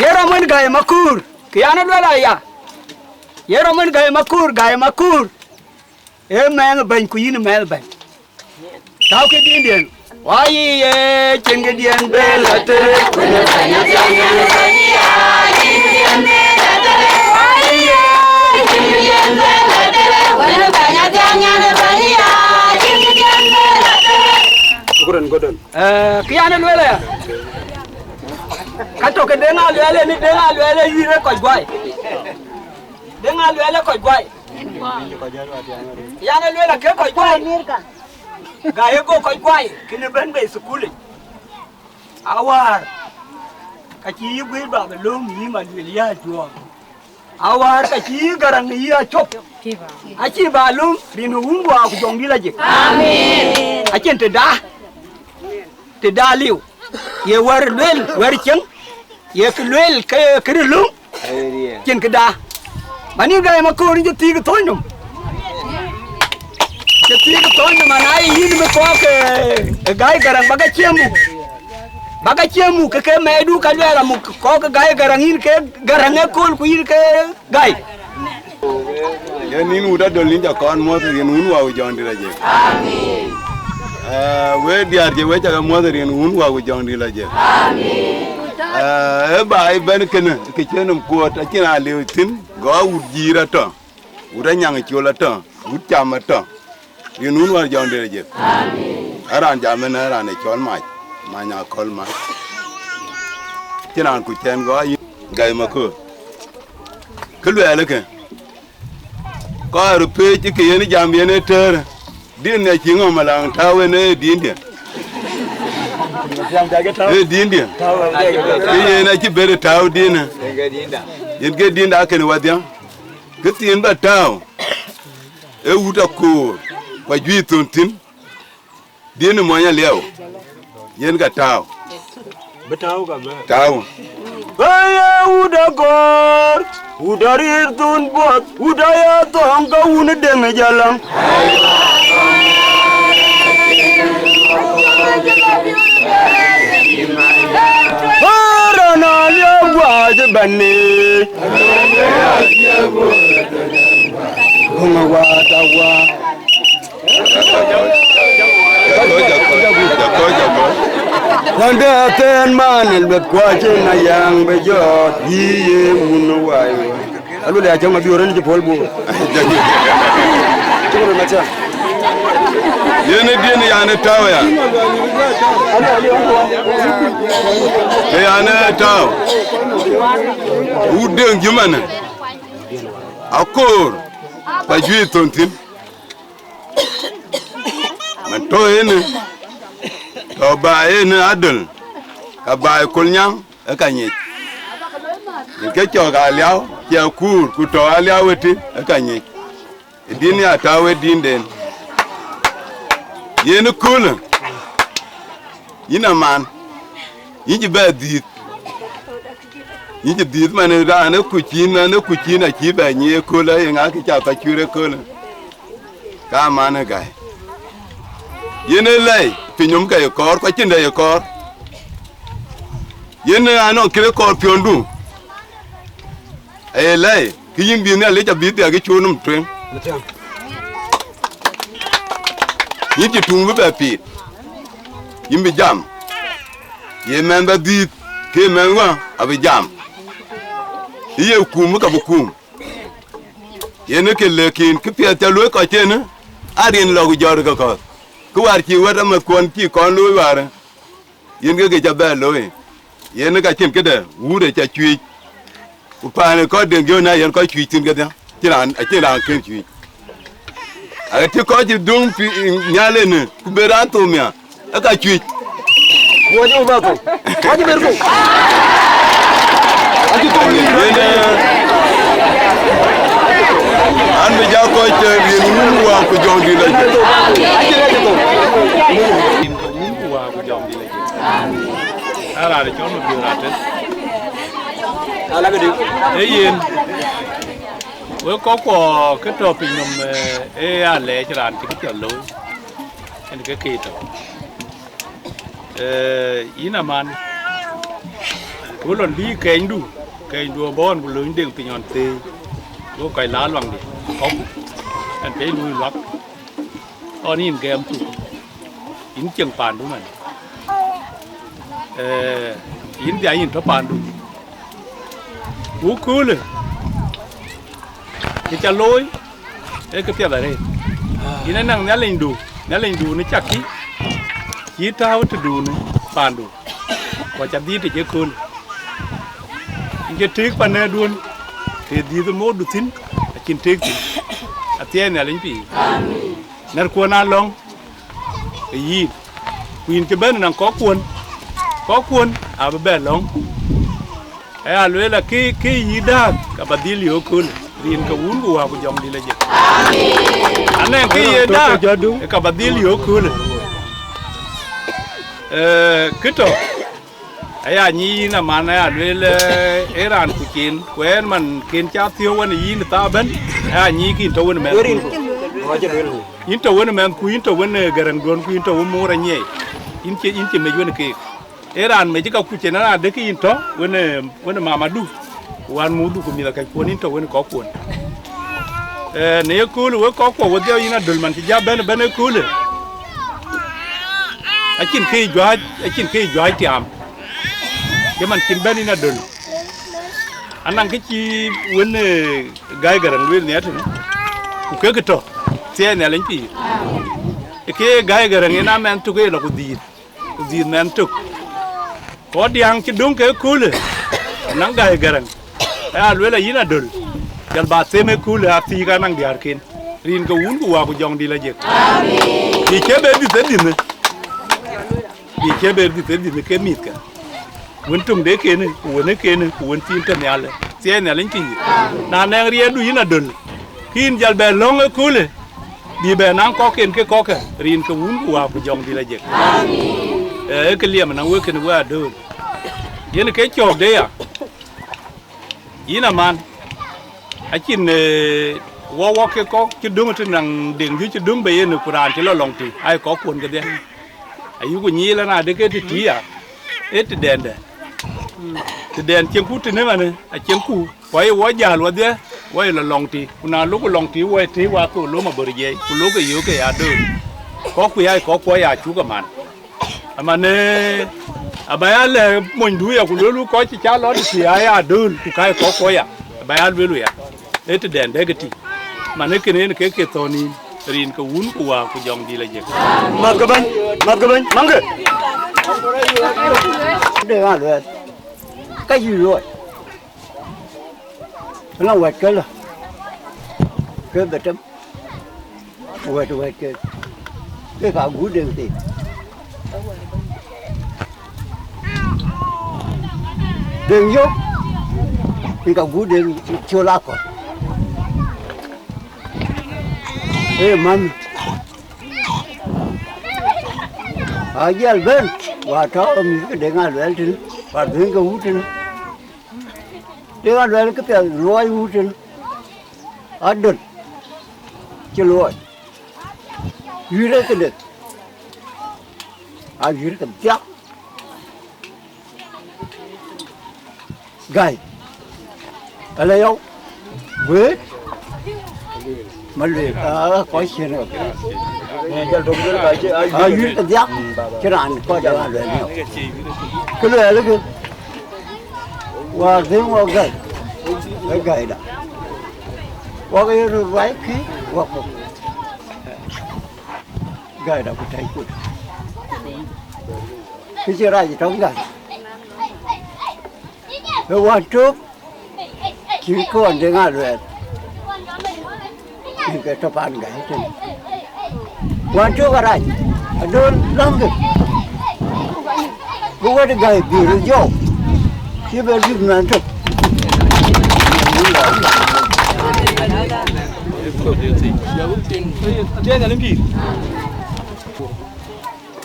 Ye rɔm wën gäi makuur, kë yan ë luel aya. Ye rɔm wën gäi makuur, gäi makuur. Ee mɛnh bɛ̈ny ku yïn mɛnh bɛ̈ny. Tääu ke diëndiën. Wa yï ye cïn ke diën bɛ̈n la tëre. Shukran, Gordon. Eh, kë yan ë lueel aya, ka tök ke Deŋ Aluɛɛl, ë ni Deŋ Aluɛɛl ë yï rek kɔc guai. Deŋ Aluɛɛl ë kɔc guai. Yan ë lueel ake kɔc guai. Gäi ë go kɔc guai, kënë bɛ̈n bei thukul yic. Awäär, ka cï yï guëër ba bï lööm yï Maluel ya Juɔɔk. Awäär ka cï Gäräŋ yï acop. Acï ba lööm rin wun wä ku jɔŋdït la jek. Amin. Acïn të da, të da liu. Ye wär lueel, wär cieŋ, ye kë lueel ke kërë lööm. Cïn këda. Mani gäi maköör cï thiik thöny nɔm. Cï thiik thöny nɔm, ana yïn bï kɔɔk, eh, gäi Gäräŋ bä ke cieŋ muk. Bä ke cieŋ muk ke, ke mɛɛdu ka luɛɛl amuk kɔɔk gäi Gäräŋ, yïn ke Gäräŋ ë kööl ku yïn ke gäi. Yen yïn wut Adöl, yïn ca kɔn muɔ̈th rin wun wä ku jɔŋdït ajek. Amin. Eh, we diäär je we ca ke muɔ̈th rin wun wä ku jɔŋdït ajek. Amin. Eh, e baai bɛ̈n kënë, kë cï nɔm kuɔɔt, acïn raan liu thïn, gɔ̈k wut jiir atɔ̈, wut anyaŋ col atɔ̈, wut cam atɔ̈. Rin wun wä jɔŋdït ajek. Amin. Ë raan jam ënë, ë raan ë cɔl Mac, Many Akɔ̈l Mac. Cïn raan kuc tɛ̈n gɔ̈k ayï gäi maköör. Kë luɛɛlë kë, kɔc röt pëëc ke yen jam yen ë tëërë. Din ë cï ŋɔ̈m alaŋ tääu en ë dindiɛ̈. Ë dindiɛ̈. Ke yen acï ber tääu dinë. Yen ke dinda akën wadhiä. Kë thiin bä tääu, ee wut aköör, ku ajuëc thön thïn. Din ë mony aliɛu, yen ka tääu. Bï tääu ka bɛ̈. Tääu. Ëye wut aköör, wut arïïr thun buɔth, wut aya thɔ̈ŋ ke wun ë Deŋ ë Jalaŋ. Ëran aliɛu guac ëbɛ̈n ni. Guŋ ë Wäär tɔ̈ wä. Jakɔc, jakɔc, jakɔc, jakɔc. Wände athɛɛn man ë lueth kuac en ayaŋ bï jɔt, yï ye wun wai. Aluel ya cäŋ Mabior en cï puɔl bor. Cï kɔn Mathiaŋ. Yen ë diën yan ë tääu ya. Ke yan ë tääu. Wut Deŋ Jumɛn. Aköör, ku ajuëc thön thïn. Man tɔ̈ ënë, tɔ̈ baai ënë Adöl, ka baai Kolnyaŋ ë ka nyic. Yen ke cɔk aliau, cie akuur, ku tɔ̈ aliau ëtï ë ka nyic. Ë din ya tääu ë dinden. Yen ëköölë, yïn aman, yïn cï bɛ dhiëth. Yïn cï dhiëth man ë raan ë kuc yïn, an ë kuc yïn acï bɛ nyic ëköölë, ye ŋa kë ca kɔc cuër ëköölë? Ka man ë gäi. Yen ë lɛi, piny nɔm ke ye kɔɔr, ku acïn dɛ ye kɔɔr. Yen anɔŋ kërë kɔɔr piɔ̈ndu, aye lɛ̈i, kë yïn bï Nhialic abï dhiɛl kë cuɔ̈ɔ̈r nɔm tueŋ. Yïn cï tuŋ bï bɛ piit, yïn bï jam, ye mɛnh bä dhiëëth, ke mɛnh wä abï jam, ye kum ka bï kum. Yen ë ke lëk yïn, kë piɛth ca luöi kɔc cïn, aa rin lɔ ku jɔt ke kɔ̈th. Kë wäär cï wɛ̈t amɛ̈thkuɔn cï kɔn looi wäär, yen ke ke ca bɛ looi. Yen ka cïn këde, wuur ë ca cuic. Ku paan ë kɔc den gëu na yen kɔc cuic thïn kedhie, acïn raan, acïn raan kën cuic. Ake cï kɔc cï döŋ pi-, nhial ënë, ku ben raan thou mia, ë ka cuic. Wɔ jɔ ba thou. Wɔ jɔ ber thou. Acï thou ni. Yen, eh, an bï ja kɔc tɛ̈ riɛn wun wä ku jɔŋdït la jël. Acï rɛ̈ɛ̈c thou. Wun ku wä ku jɔŋdït la jël. Aa raan cɔl Mabiöör Atet. Ala ke dï. Ee yen. Wek kɔckuɔ ke tɔ̈ piny nɔm, eh, ee alɛɛc raan cï kë piɛth looi, en ke ke tɔ̈. Eh, yïn aman, ku lɔn bï kɛnydu, kɛnydu abɔ̈ ɣɔn ku lööny deŋ piny ɣɔn thëëi, go kɔc la luaŋdï kɔ̈k, ɛn pei luui luak, ɣɔn yïn gɛɛm thuk, yïn cieŋ paandu man. Eh, yïn dhia yïn tɔ̈ paandu. Ku köölë, kë ca looi, ee kë piɛth arëët. Yïn anaŋ Nhialicdu, Nhialicdu në cak kï, cï tääu tëdun paandu, ku aca dhiëëth tëc ëköölë. Yïn cï tëëk panëëduön, të dhiëëth ë mootdu thïn, acïn tëëk thïn. Athiɛɛi Nhialic pïïr. Nɛ̈rkuön aa lɔ̈ŋ ë yïn, ku yïn cï bɛ̈n ënɔŋ kɔckuön, kɔckuön abï bɛ lɔ̈ŋ. Aya lueel, akï, kë yï dääk, ka bä dhil yök köölë, rin ke Wun ku Wä ku Jɔŋdït Lajik. Anɛŋ kë ye dääk, ka bä dhil yök köölë. Eh, kë tɔ̈, aya nyi yïn aman, aya lueel, eh, ee raan ku cin, ku ɛn man ken ca thiɔ̈k wën ë yïn ë thaa ëbɛ̈n, aya nyi kï yïn tɔ̈ wën ë mɛnhkun. Yïn tɔ̈ wën ë mɛnhku, yïn tɔ̈ wën ë Gäräŋduön, ku yïn tɔ̈ wën Moor Anyiɛɛi. Yïn cï, yïn cï mec wën keek. Ee raan mec ka kuc en, raan de kë yïn tɔ̈ wën ë, wën ë mamadu, ku wän mutdu, ku mïthëkɔckuön, yïn tɔ̈ wën ë kɔckuön. Eh, në ye köölë, wek kɔckuɔ wedhie, yïn Adöl man cï ja bɛ̈n ëbɛ̈n ë köölë. Acïn kë juäc, acïn kë juäc tiaam, cï man cïn bɛ̈n yïn Adöl. Anaŋ kë cï wën, eh, Gäi Gäräŋ lueel nhial tënë, ku kek tɔ̈, thiɛɛi Nhialic pïïr. Ë ke Gäi Gäräŋ en aa mɛnh tök ë lɔ ku dhiëëth, ku dhiëëth mɛnh tök. Kɔc diäŋ cï döŋ ke köölë, anaŋ Gäi Gäräŋ. Aya lueel ayïn Adöl, jɔl bä them ë köölë athiik anaŋ diäärken, rin ke Wun ku Wä ku Jɔŋdït Lajik. Bï cï bɛ dhiëth ë dhiëthë. Bï cï bɛ dhiëth ë dhiëthë ke mïthkë. Wën töŋ de kenë, ku wën ë kenë, ku wën thiin tɔ̈ nhial, thiɛɛi Nhialic pïïr. Na nɛŋ riɛldu yïn Adöl, kï yïn jɔl bɛ lɔ̈ŋ ë köölë, bï bɛ naŋ kɔcken ke kɔ̈kkë, rin ke Wun ku Wä ku Jɔŋdït Lajik. Eh, ee kë liɛm ënɔŋ wek kënë wek Adöl. Yen ke cɔ̈ɔ̈k de ya, yïn aman, acïn, eh, wɔ wɔ ke kɔc cï döŋ tënë, naŋ deŋ juëc cï döŋ bei yen, ku raan cï lɔ lɔŋ tï, aa ye kɔckuön kedhie. Ayuku nyiil ënɔɔnë ke tëtïï ya, ee tëdɛn dɛ̈. Tëdɛn cieŋku tënë manë, acieŋku, ku aye wɔ jäl wɔdhie, wɔ ye lɔ lɔŋ tï, ku na lokku lɔŋ tï, wɔ ye tëëk wathok lom abɔ̈ jiɛɛi, ku lokku yöök ke ya Adöl. Kɔcku ya, kɔckuɔ ya cuk aman. Aman, eh, aba ya lɛ̈k monydu ya, ku luelku kɔc cï ca lɔ tëtïï aa ya Adöl, ku ka ye kɔckuɔ ya, aba ya luelku ya. Ee tëdɛn dɛ̈ ke tï, man ee kënë en ke ke thɔ̈n yïn, rin ke Wun ku Wä ku Jɔŋdït Lajik. Math ke bɛ̈ny, math ke bɛ̈ny, maŋkë. De ɣa luɛɛl, ka yï luɔi, ënɔŋ wɛ̈t ke lɔ, ke bɛ tem, wɛ̈t, wɛ̈t ke, ke ka guut deŋ thïn. Deŋ yök, rin ka guut deŋ col akɔ̈l. Ee, man. Ajiɛl bɛ̈n, wä tɔ̈ mïth ke Deŋ Aluɛl tënë, wä dhuëëŋ ke wut tënë. Deŋ Aluɛl ke piɛth luɔi wut tënë. Adöl cï luɔi. Yïr ee këde. Ayïr ke thiak. Gai. Ala yau. Wek. Malwek. Ah, kɔc cien ɣɔk. Eh, jal dom dul ka ci, ah, ayuir ke diak. Ci raan kɔc jal ɣɔk. Ke luɛɛl ke. Wa dhim wa gai. Gai da. Wa ke ru ruai ki wa ko. Gai da ku tai ku. Ki ci rac tɔŋ gai. Ë wän tök, cï kɔn de ŋa luɛɛl, cïn ke tɔ pan gai tën. Wän tök arac, adöl läŋkë, bï wɛ̈t gai bï röt jɔɔk, cï bɛ bïk mɛn tök.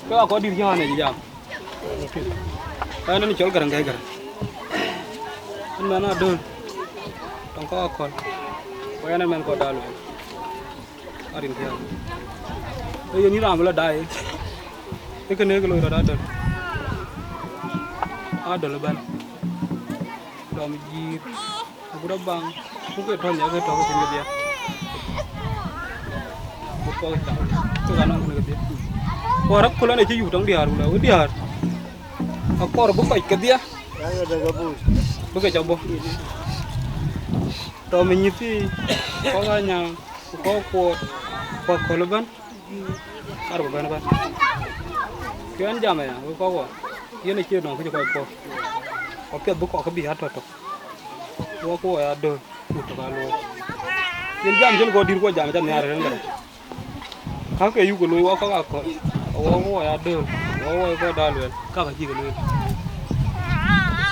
Ke akɔ̈l dït cï ɣɔn ë jam. Ɣɛn ë cɔl Gäräŋ Gäi Gäräŋ. Ɣɛn mɛn Adöl, tɔŋ kɔc akɔ̈l. Ku ɣɛn ë mɛn kɔc Dal Luɛl. Arin thiaak. Ee yen yïn raan bï lɔ daai. Ee kënë kë loi rɔt Adöl. Adöl ëbɛ̈n. Dɔm jïïr. Agut abaŋ, ku ke tɔ̈ nya ke tɔ̈ ke thïn kedhie. Ku kɔc cak, ke ka nɔŋ kënë kedhie. Ku arëk kulën acï yuk tɔŋ diäär, ku lɛ wë diäär. Akɔɔr bï kɔc kedhie. Bï ke cɔk bɔ̈. Tɔ̈ me nyïthii, kɔc anyaŋ, ku kɔc kuɔɔt, ku akɔ̈l ëbɛ̈n. Kar bï bɛ̈n ëbɛ̈n. Kë ɣɛn jam aya, wek kɔc wɔ, yen acie nɔŋ kë cï kɔc puɔ̈u. Apiɛth bï kɔc ke bï atɔ̈ tök. Wɔ ku wɔ ya döör, ku tök aa luɔi. Yen jam cïn kɔc dït kuɔ jam ca nhiaar ëtɛ̈n këdë. Ka ke yuk ke looi wɔ kɔc akɔ̈l, wɔ ku wɔ ya döör, wɔ wɔ kɔc Dal Luɛl, ka ke cï ke looi.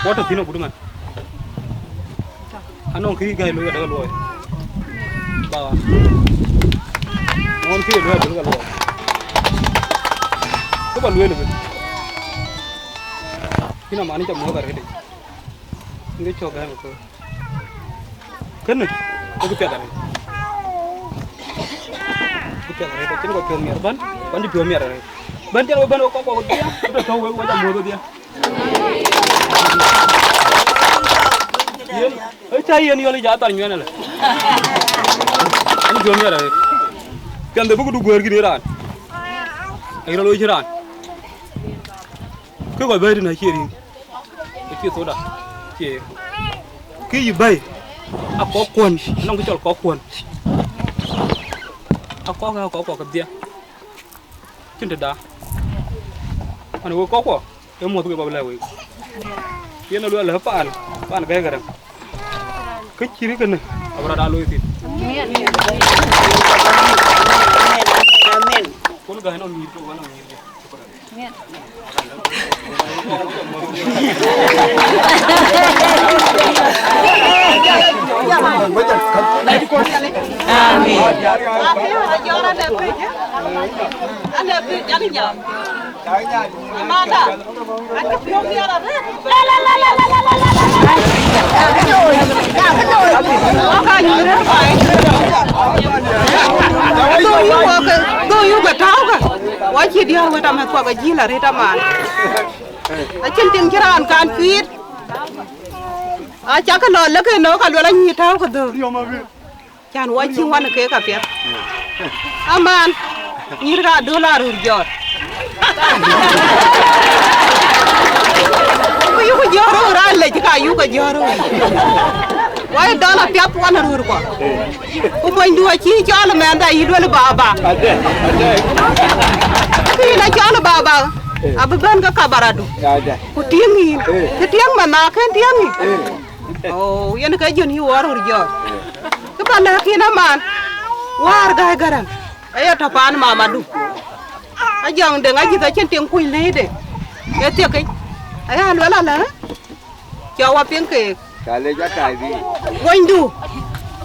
Wɔ tɔ̈ thïn agut ëmën. Anɔŋ kë gai looi adek luɔi. Ba. Nɔŋ kë looi adek luɔi. Kë ba lueel bï. Kïn amani ca muɔ̈ɔ̈k arëët. Ŋic cɔk gäi ko. Kënë, kë piɛth arëët. Kë piɛth arëët, acïn kɔc piɔ̈u miɛt bän, bän cï piɔ̈u miɛt arëët. Bän jɛn we bän we kɔk kɔk dhiɛ, ku tɔ̈ tɔ̈u wek we ca muɔ̈ɔ̈th dhiɛ. Yen, ë cä yen yɔl ë ja thar nyuɛɛn ëlë. Ɛn jɔ miɛt arëët. Piɛn de bï këdu guëër kïn ë raan. Ayï rɔt looi cï raan. Kë kɔc bɛ̈ɛ̈i tënë acie riŋ. Acie thoda. Cie. Kë yï bɛ̈ɛ̈i. Akɔk kuɔ̈n. Anɔŋ kë cɔl kɔk kuɔ̈n. Akɔk, akɔk kɔk kedhie. Cïn tëda. Ɣɛn wek kɔckuɔ, ee muɔ̈th ke bä bï lɛ̈k wek. Yen ë luɛl ë paan, paan Gäi Gäräŋ. Kë cït kënë, abï rɔt aa looi thïn. Amen. Kun Gäi nɔŋ nyïïr ke, wä nɔŋ nyïïr ke. Dhou yuk ke, dhou yuk ke tääu ke. Wa cï diäär wët amɛ̈th kuak ajïl arëët aman. Acïn tiŋ cï raan kan cuiit. Acakë lɔ lëk ënɔɔk ka luel anyïï tääu ke dhöör. Can wa cï wan keek apiɛth. Aman, nyïïr ka döl a röör jɔt. Ku yuk jɔt röör a lec ka yuk jɔt röör. Wa dɔl apiɛth wan röör kua. Ku monydu acï cɔl mɛnhda yï luel baba. Kï yïn acɔl baba, abï bɛ̈n ke kabaradu. Ku tiëŋ yïn. Kë tiëŋ man na kën tiëŋ yïn. Oh, yen ke jön yï wɔ röör jɔt. Kë ba lɛ̈k yïn aman, wäär Gäi Gäräŋ, aye tɔ̈ paan mamadu. Ajɔŋ deŋ ajïth acïn tiŋ kuc lëëde. Ye thiekic, aya luel alä, cɔ wa piŋ keek. Ca lec atai dhïn. Monydu,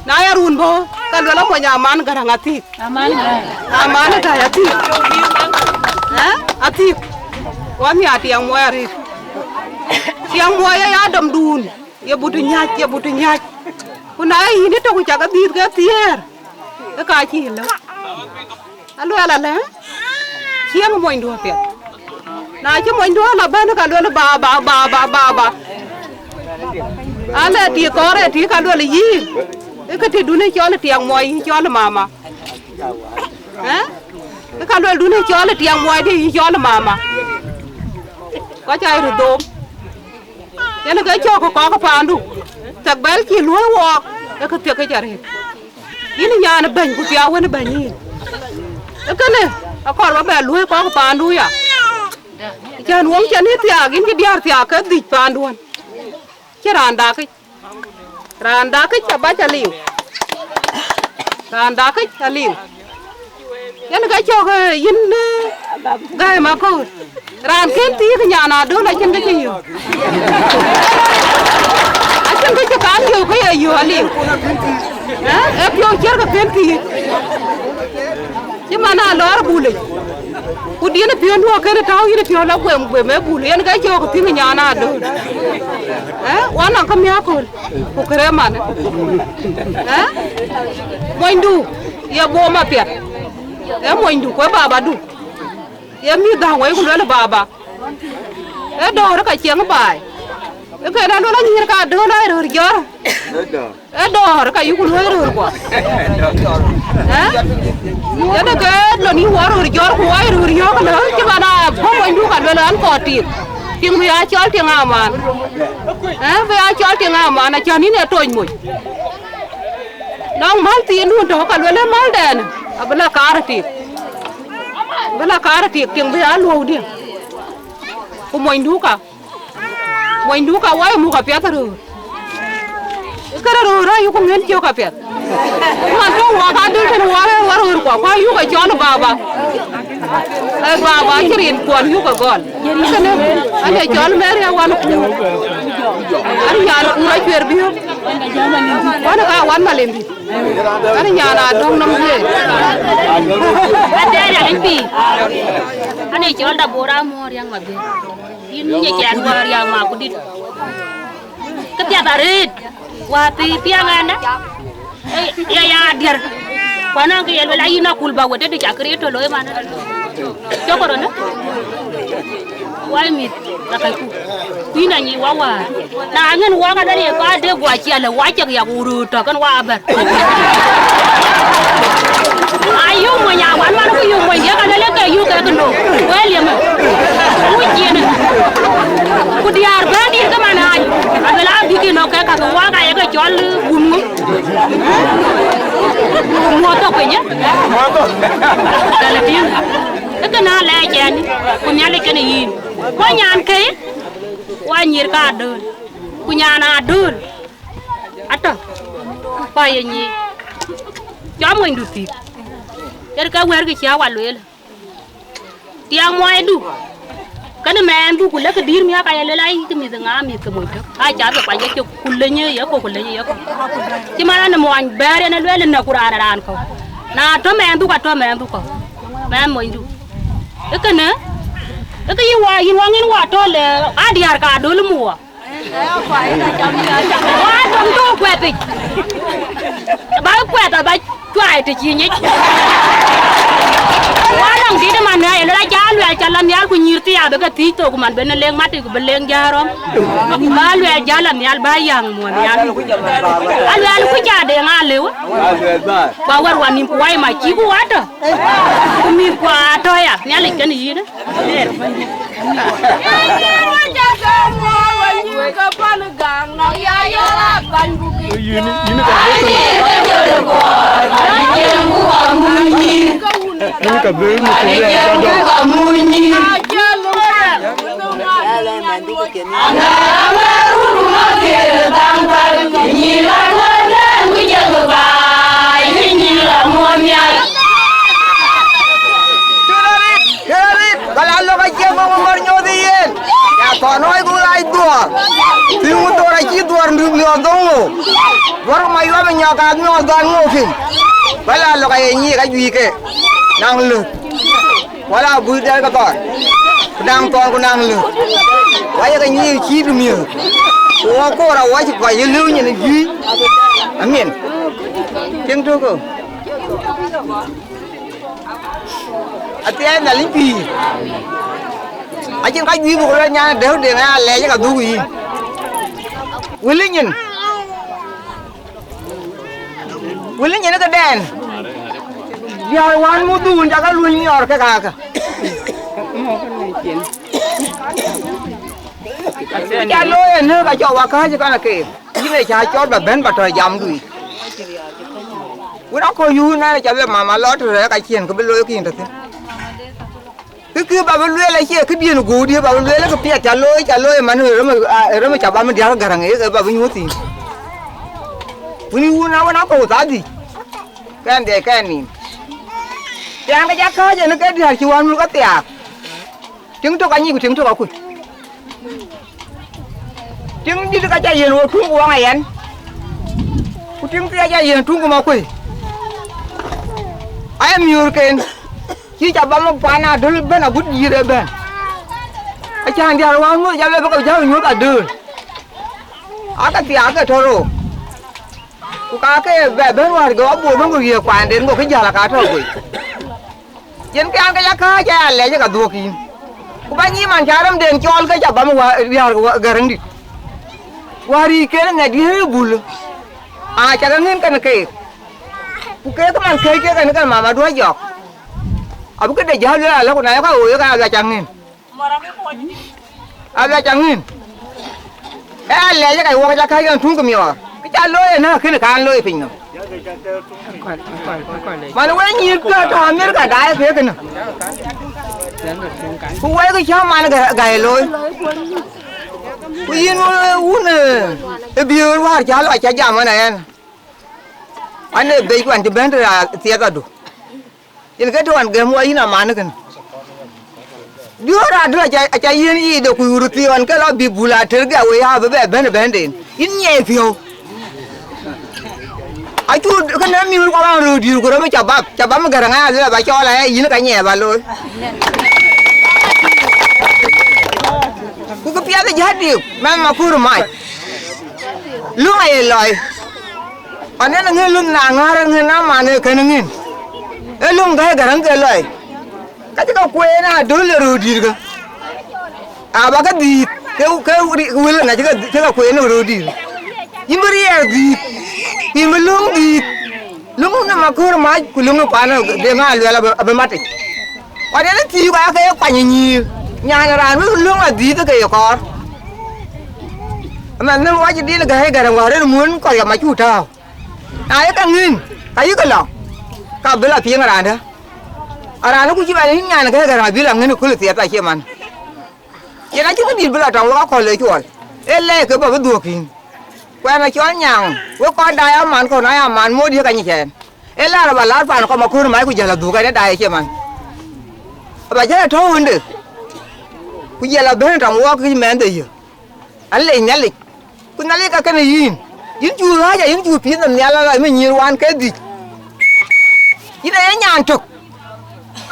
na ya run bɔ̈, ka luel amony aman Gäräŋ athik. Aman Gäi. Aman Gäi athik. Eh? Athik. Wa nhiaar tiɛŋ muɔi arëët. Tiɛŋ muɔi aya dɔmdun. Ye but nyääc, ye but nyääc. Ku na ye yïn ë tök cak adhïth ke thiëër, ë ka cï lëu. Aluɛl alë, ciëŋ monydu apiɛth. Na cï monydu ala bɛ̈n, ka luel baba, baba, baba. Alë ti kɔɔr ë ti ka luel yï, ë ke tëdun ë cɔl ë tiɛŋ muɔi yï cɔl ë mama. Ë? Ë ka luel dun ë cɔl ë tiɛŋ muɔi di yï cɔl ë mama. Kɔc aa röt dhoom. Yen ke cɔk kɔk ë paandu. Thek bɛ̈l cï luɔ̈i wɔɔk, ë ke thiek ke cä rëët. Yïn nyan ë bɛ̈ny ku thiau wën ë bɛ̈ny yïn. Ë kënë, akɔɔr ba bɛ luɔ̈i kɔk ë paandu ya. Cän wöŋ cän yï thiaak, yïn cï diäär thiaak ke dhïc paanduɔn. Cï raan dakic. Raan dakic abac aliu. Raan dakic aliu. Yen ke cök, eh, yïn, eh, gäi makööl. Raan kën thiëëk nyan adöl acïn ke cï yök. Acïn ke cï kan yök ke ye yök aliu. Eh, ee piɔ̈u ciɛ̈r ke kën thiëëk. Cï man aa lɔɔr bulic, ku diën ë piɔ̈ndu akënë tääu yïn ë piɔ̈u la guem guem ë bul, yen ke cök thiëŋ nyan adöl. Ë, wan nɔŋ kämiäk aköl, ku kërë man. Ë, monydu, ye bom apiɛth. Ë monydu, ku ë babadu. Ye mïth dhäŋ wei ku luel baba. Ë dɔ̈ɔ̈r ka ciɛŋ baai. Ë kën a luel anyïïr ka adöl aa röör jɔ̈ɔ̈r. Ë dɔ̈ɔ̈r ka yuk luɔ̈i röörkuɔ. Ë? Yɛn ke lon yï wɔ röör jɔ̈ɔ̈r ku wai röör yɔ̈ɔ̈k lë cï man a bɔ̈ monydu ka luel an kɔɔr tiŋ. Tiŋ bï a cɔl tiŋ aman. Ë, bï a cɔl tiŋ aman, acän yïn ee tony moc. Nɔŋ mäl thiindun tɔ̈ ka luel ë mäldɛn, abï la kaar ë tik. Abï la kaar ë tik, tiŋ bï a luɔ̈udiɛ̈. Ku monydu ka. Monydu ka wai muk apiɛth röör. Kërë röör ayuk ŋën cök apiɛth. Man tɔ̈ wak adöl tën wak ë wä röör kuɔ, ku ayuk ë cɔl baba. Ë baba acï rin kuɔn yuk ë gɔl. Kënë, an ë cɔl Mary awan kuur. An nyan kuur acuer biök. Wan ka wan malembi. An nyan adöŋ nɔm ye. Adɛɛr an pïïr. An ë cɔl Dabora Amor Riaŋ Mabiëër. Yïn nyic ɛn wäär ya makudït. Kë piath arëët, wäär pïïr piɛŋ ɛn dä. Ë, ya, ya diɛr. Ku anɔŋ kë ye luel ayïn akul ba wet tëdï ca Kërtho looi man. Cɔk röt në. Wai mïth, la kacku. Ku yïn anyic wä wäär. Na ŋën wä ka dɔl ye ka de guɔ ciɛl, wä cek yak wuruu tɔ̈ kën wä abɛ̈r. Ayuk mony awan man ku yuk mony diëk alele ke yuk ke këno. Wël yemë. Ku ciënë. Ku diäär bɛ̈n dït ke man aac. Abël abïk yï nɔ̈k ke kakë wak aye ke cɔl gum ŋö. Muɔ̈th thok piny ë. Muɔ̈th thok. Thɛlë tïŋ. Ë kënë alɛɛc ɛn. Ku Nhialic kënë yïn. Ku nyan ke. Wa nyïïr ka adöl. Ku nyan adöl. Atɔ̈, pa ye nyic. Cɔk monydu thïk. Yen ke wɛ̈ɛ̈rkï cï a wa lueel. Tiɛŋ muɔɔidu. Kënë mɛɛndu, ku lekï dïïr miäk aya lueel ayï kë mïth ŋa mïth ke moc tök. Aca bï kuany ke cök, ku leny ë yekɔ̈u, ku leny ë yekɔ̈u. Cï man an muɔny bɛ̈ɛ̈r yen ë lueel ënë ku raan ë raan kɔ̈u. Na tɔ̈ mɛɛndu ka tɔ̈ mɛɛndu kɔ̈u. Mɛɛn monydu. Ë kënë, ë kë yï wa, yïn wa ŋïn wa tɔ̈ le, adiäär ka adöl muk wa. Wa dom do kuɛthic. Ba kuɛth aba cuai të cï nyic. Wa lɔŋ dït man na ye lɔ ca luɛl ca la nhial ku nyïïr thii abï ke thiëc thok man ben leŋ matic ku bï leŋ jaarɔm. Ba luɛl ja la nhial ba yäŋ muɔn nhial. Aluɛl ku ca de ŋa lëu. Ba wär wan nïm ku wai mac cï ku watɔ. Ku mïth ku atɔ ya Nhialic kën yïn. Kërarit, kërarit, bä la lok acie ŋö ŋör nyuɔ̈th ë yen. Ya thɔn ɣɔc ku ɣaac dhuɔɔr. Piŋ dhuɔɔr acï dhuɔɔr miɔɔr dhoŋ ŋö. Dhuɔɔr ma yuɔp ë nyɔk ka miɔɔr dhɔn ŋö piŋ. Bä la lok aye nyiik ajuiike. Naŋ lö. Wala abui dɛl ke thɔn. Ku naŋ thɔn ku naŋ lö. Wa ye ke nyiik cït miöök. Ku wɔ koor awɔc kɔc ye lëu nyin ë juic. Amin. Tiŋ tökö. Athiɛɛi Nhialic pïïr. Acïn ka juëc bï ku luel nyan dɛ̈u deŋ aya lɛɛc ka dhuk yïn. Wël nyin, Wël nyin këdɛn, diäär wään mudhuun, cakë luny miɔɔr ke kakë. Ca looi ënë ka cɔk wakääc ë kɔn keek, yïn ë cä cɔl bä bɛ̈n bä tɔ jamdu yic. Wën akɔ̈u yuun ɛn, ca bɛ mama lɔ tërë ka ciën kë bï looi kïn tëthïn. Kë kë bä bï lueel acie këdiën guökdië, bä bï lueel kë piɛth ca looi, ca looi man ë rem, ë rem ca bam diäär Gäräŋ ë bä bï nyuöth thïn. Wën yuun awën akɔ̈u thaa dhïc, kɛn dhiɛc kɛn nïïm. Tiɛɛŋ ke ca kääc ënë ke diäär cï wään mul ke thiaak. Tiŋ tök anyic ku tiŋ tök akuc. Tiŋ dït ka ca yiën wo tuŋ ku waŋ ayɛn, ku tiŋ thii aca yiën tuŋ ku makuëi. Ayï miöörken, cï ca bam pan adöl bɛ̈n agut yïr ëbɛ̈n. Acän diäär wään ŋuöth ca bɛ bï ke jäu nyuöth adöl. Ake thiaak ke tɔ rook. Ku ka ke bɛ bɛ̈n wäär go abuk bɛ̈n ku riëëk kuanden go kë jäl aka tɔ guöc. Yen ke an ke ya kääc aya lɛc ka dhuɔ̈k yïn. Ku ba nyïïn man ca rem den cɔɔl ke ca bam wa riäär wa Gäräŋdït. Wäär yiic ken ŋɛt yïn ë bul. Aa ca ke ŋën kɛn keek. Ku keek man kɛ̈c kek kɛn kɛn mama duɔ̈c jɔk. Abï këde jäl lueel alë ku na ye ka ɣooi ka ya ca ŋën. Abï ca ŋïn. Ee alɛɛc ë ka wuɔk ca kääc kɛn tuŋ ke miɔɔr. Kë ca looi ënë akënë kan looi piny nɔm. Man we nyïïr ke tɔ Amerika daai ke kënë. Ku wɛɛk cä man gäi looi. Ku yïn wun ë biöör wäär ca lɔ ca jam ënë ɛn. An ee bec kuan cï bɛ̈n tëde thiɛth adu. Yen ke tɔ̈ ɣɔn gɛm wɔ yïn aman kënë. Diöör adöl aca, aca yiën yiic de ku ɣur thiɔn ke lɔ bï bul ater gɛ wei aa bï bɛ bɛ̈n ë bɛ̈nden. Yïn nyiɛɛi piɔ̈u. Acu kënë miöör kɔn ɣɔn röördïïr ku rɔm ë ca bap, ca bap ë Gäräŋ aya lueel aba cɔɔl aya yïn ka nyiɛɛi ba looi. Ku kë piɛth ë jäl diu, mɛnh Makur mac. Luŋ aye lɔi. Anɛn ŋën luth na ŋäär ŋën aman ë kën ŋën. Ë luŋ gäi Gäräŋ ke lɔi. Ka cï ke kueen adöl ë röördït ke. Aba ke dhiith, ke, ke ri-, wël na cï ke, cï ke kueen ë röördït. Yïn bï riɛɛr dhiith. Yïn bï luŋ dhiith. Luŋ në Makur mac ku luŋ ë pan de ŋa luɛl abï, abï matic. Ɣɔn yen ë thiëëk ake ye kuany ë nyïïr. Nyan raan wek luŋ adhiith ke ye kɔɔr. Ëmɛn nhïm wac din gäi Gäräŋ wäär en muɔ̈n kɔc amac cu tääu. Na ye ka ŋïn, ka yï ke lɔ, ka bï lɔ piŋ raandä. Araan ku cï bɛn yïn nyan gäi Gäräŋ abï lɔ ŋïn ë köl ë thiɛth acie man. Yen acï këdït bï lɔ tɔŋ wek akɔ̈l ë cuɔl. Ee lɛɛc ke bä bï dhuɔ̈k yïn. Ku ɛn acɔl nyaŋ, wek kɔn daai aman kɔn aya man moot yï ka nyic ɛn. Ee lar aba lar pan kɔm aköör mac ku jäl adhuk ɛn ë daai acie man. Aba jäl atɔ̈u wënde. Ku jäl abɛ̈n tɔŋ wɔɔk kïc mɛnhde yï. An lec Nhialic. Ku Nhialic ka kënë yïn. Yïn cu ɣääc a yïn cu piith nɔm nhial ala më nyïïr wan ke dhïc. Yïn aye nyan tök.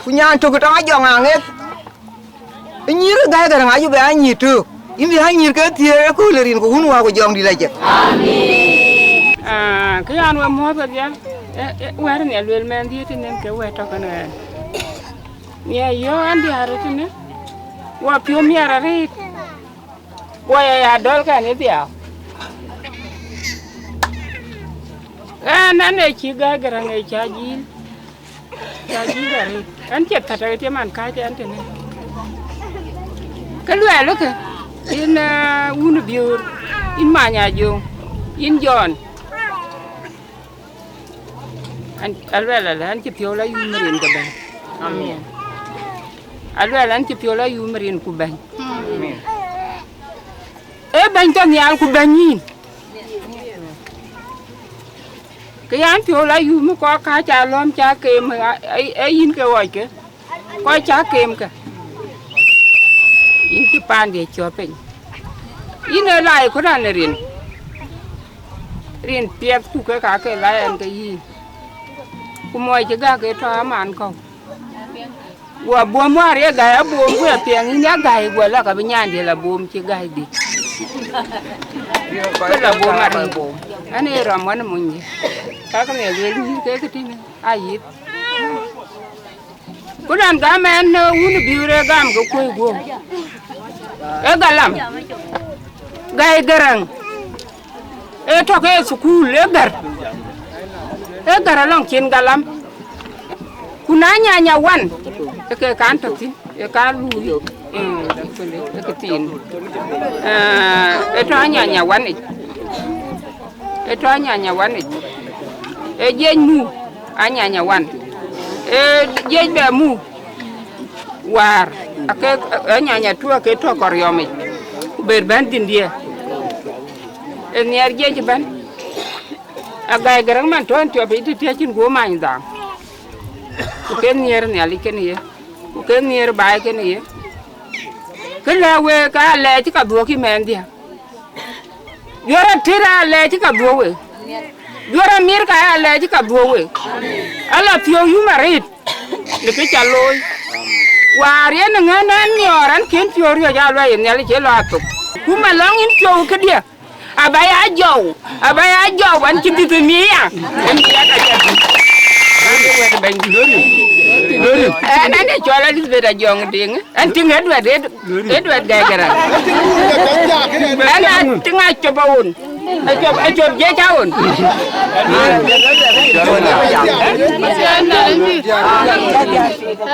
Ku nyan tök tɔŋ ajɔŋ aŋeth. Ë nyïïr ë gäi Gäräŋ acu bɛ a nyïïr tök. Yïn bï a nyïïr ke thiëër ëkööl ë rin ku wun wäär ku jɔŋdït acek. Amen. Ah, kë yan we muɔ̈th kedhie, eh, eh, wɛ̈t nhial lueel mɛnhdiëë tënë ke wɛ̈t tɔ̈ kënë ɣɛn. Nhiɛɛr yɔ̈ɔ̈k ɛn diäär tënë, wɔ piɔ̈u miɛt arëët, wɔ ya ya dɔl kɛn ë dhiau. Ɛn, ɛn ee cï gäi Gäräŋ ee cä jil. Ca jïïr arëët, ɛn cï thät arëët ye man kääc ɛn tënë. Kë luɛɛlë kë, yïn, eh, wun ë Biöör, yïn Many Ajöŋ, yïn Jɔn. Ɛn, aluɛɛl alë, ɛn cï piɔ̈u la yum rin ke bɛ̈ny. Amen. Aluɛɛl ɛn cï piɔ̈u la yum rin ku bɛ̈ny. Amen. Ee bɛ̈ny tɔ nhial ku bɛ̈ny yïn. Kë yan piɔ̈u la yum kɔc ka ca lɔ̈m ca kem, a, a, a yïn ke ɣɔc ke, kɔc ca kem ke. Yïn cï paandiɛ cɔ̈p piny. Yïn ee lai ku raan ë rin, rin piɛth ku ke ka ke lai ɛn ke yïn. Ku muɔc cï gäk ke tɔ aman kɔ̈u. Guɔ buɔ̈m wäär ye gäi abuɔ̈m, ku apiɛŋ yïn ya gäi, guɔ lɔ ka bï nyandiɛ̈ la buɔ̈m cï gäi dhïc. Kë la buɔ̈m arëët. Ɛn ee rɔm wän ë monydiɛ̈. Ka ke miɛt lueel nyïïr ke kë tïŋ ayïth. Ku nɔn gam ɛn, eh, wun ë Biöör ë gam ke kuöi guöp. Ee galam. Gäi Gäräŋ. Ee tɔ̈ ke thukul, ee gär. Ee gär alɔŋ cin galam. Ku na nyanya wan, ee ke kan tɔ̈ thïn, ee ka luui, ee, ee ke thiin. Ee, ee tɔ̈ anyanya wan ic. Ee tɔ̈ anyanya wan ic. Ee jiëc mu, anyanya wan. Ee jiëc bɛ mu, waar. Ake, ee nyanya tu ake tɔ̈ kɔriɔmic. Ku ber bɛ̈n dhïn dië. Ee nhiɛɛr jiëc bɛ̈n. Agai Gäräŋ man tɔ̈ ɛn tiɔp yic tëthië cïn guɔ many dhaŋ. Ku ke nhiëër Nhialic kenë ye. Ku ke nhiëër baai kenë ye. Kë lɛ̈k week, ka alɛɛc ka dhuɔ̈k ë mɛnhdiɛ̈. Juɔ̈r atër alɛɛc ka dhuɔ̈k week. Juɔ̈r amir ka alɛɛc ka dhuɔ̈k week. Ala thiɔ̈k yum arëët në kë ca looi. Waar yen ŋɛ̈n ɛn miɔɔr ɛn kën piɔ̈u riɔ̈c aluɛi Nhialic ë lɔ athok. Ku malɔŋ yïn piɔ̈u këdiɛ̈. Aba ya jɔu, aba ya jɔu, an cï dhith ë mia. Ë mia ka jɔ dhith. An ë wɛ̈t bɛ̈ny. Lori. Lori. Ɛn, an ë cɔl Elizabeth Ajɔŋ Diŋ. An tïŋ Edward, Ed-, Edward Gɛgɛrɛ. An a tïŋ Acop Awon. Acop, Acop Jiëc Awon.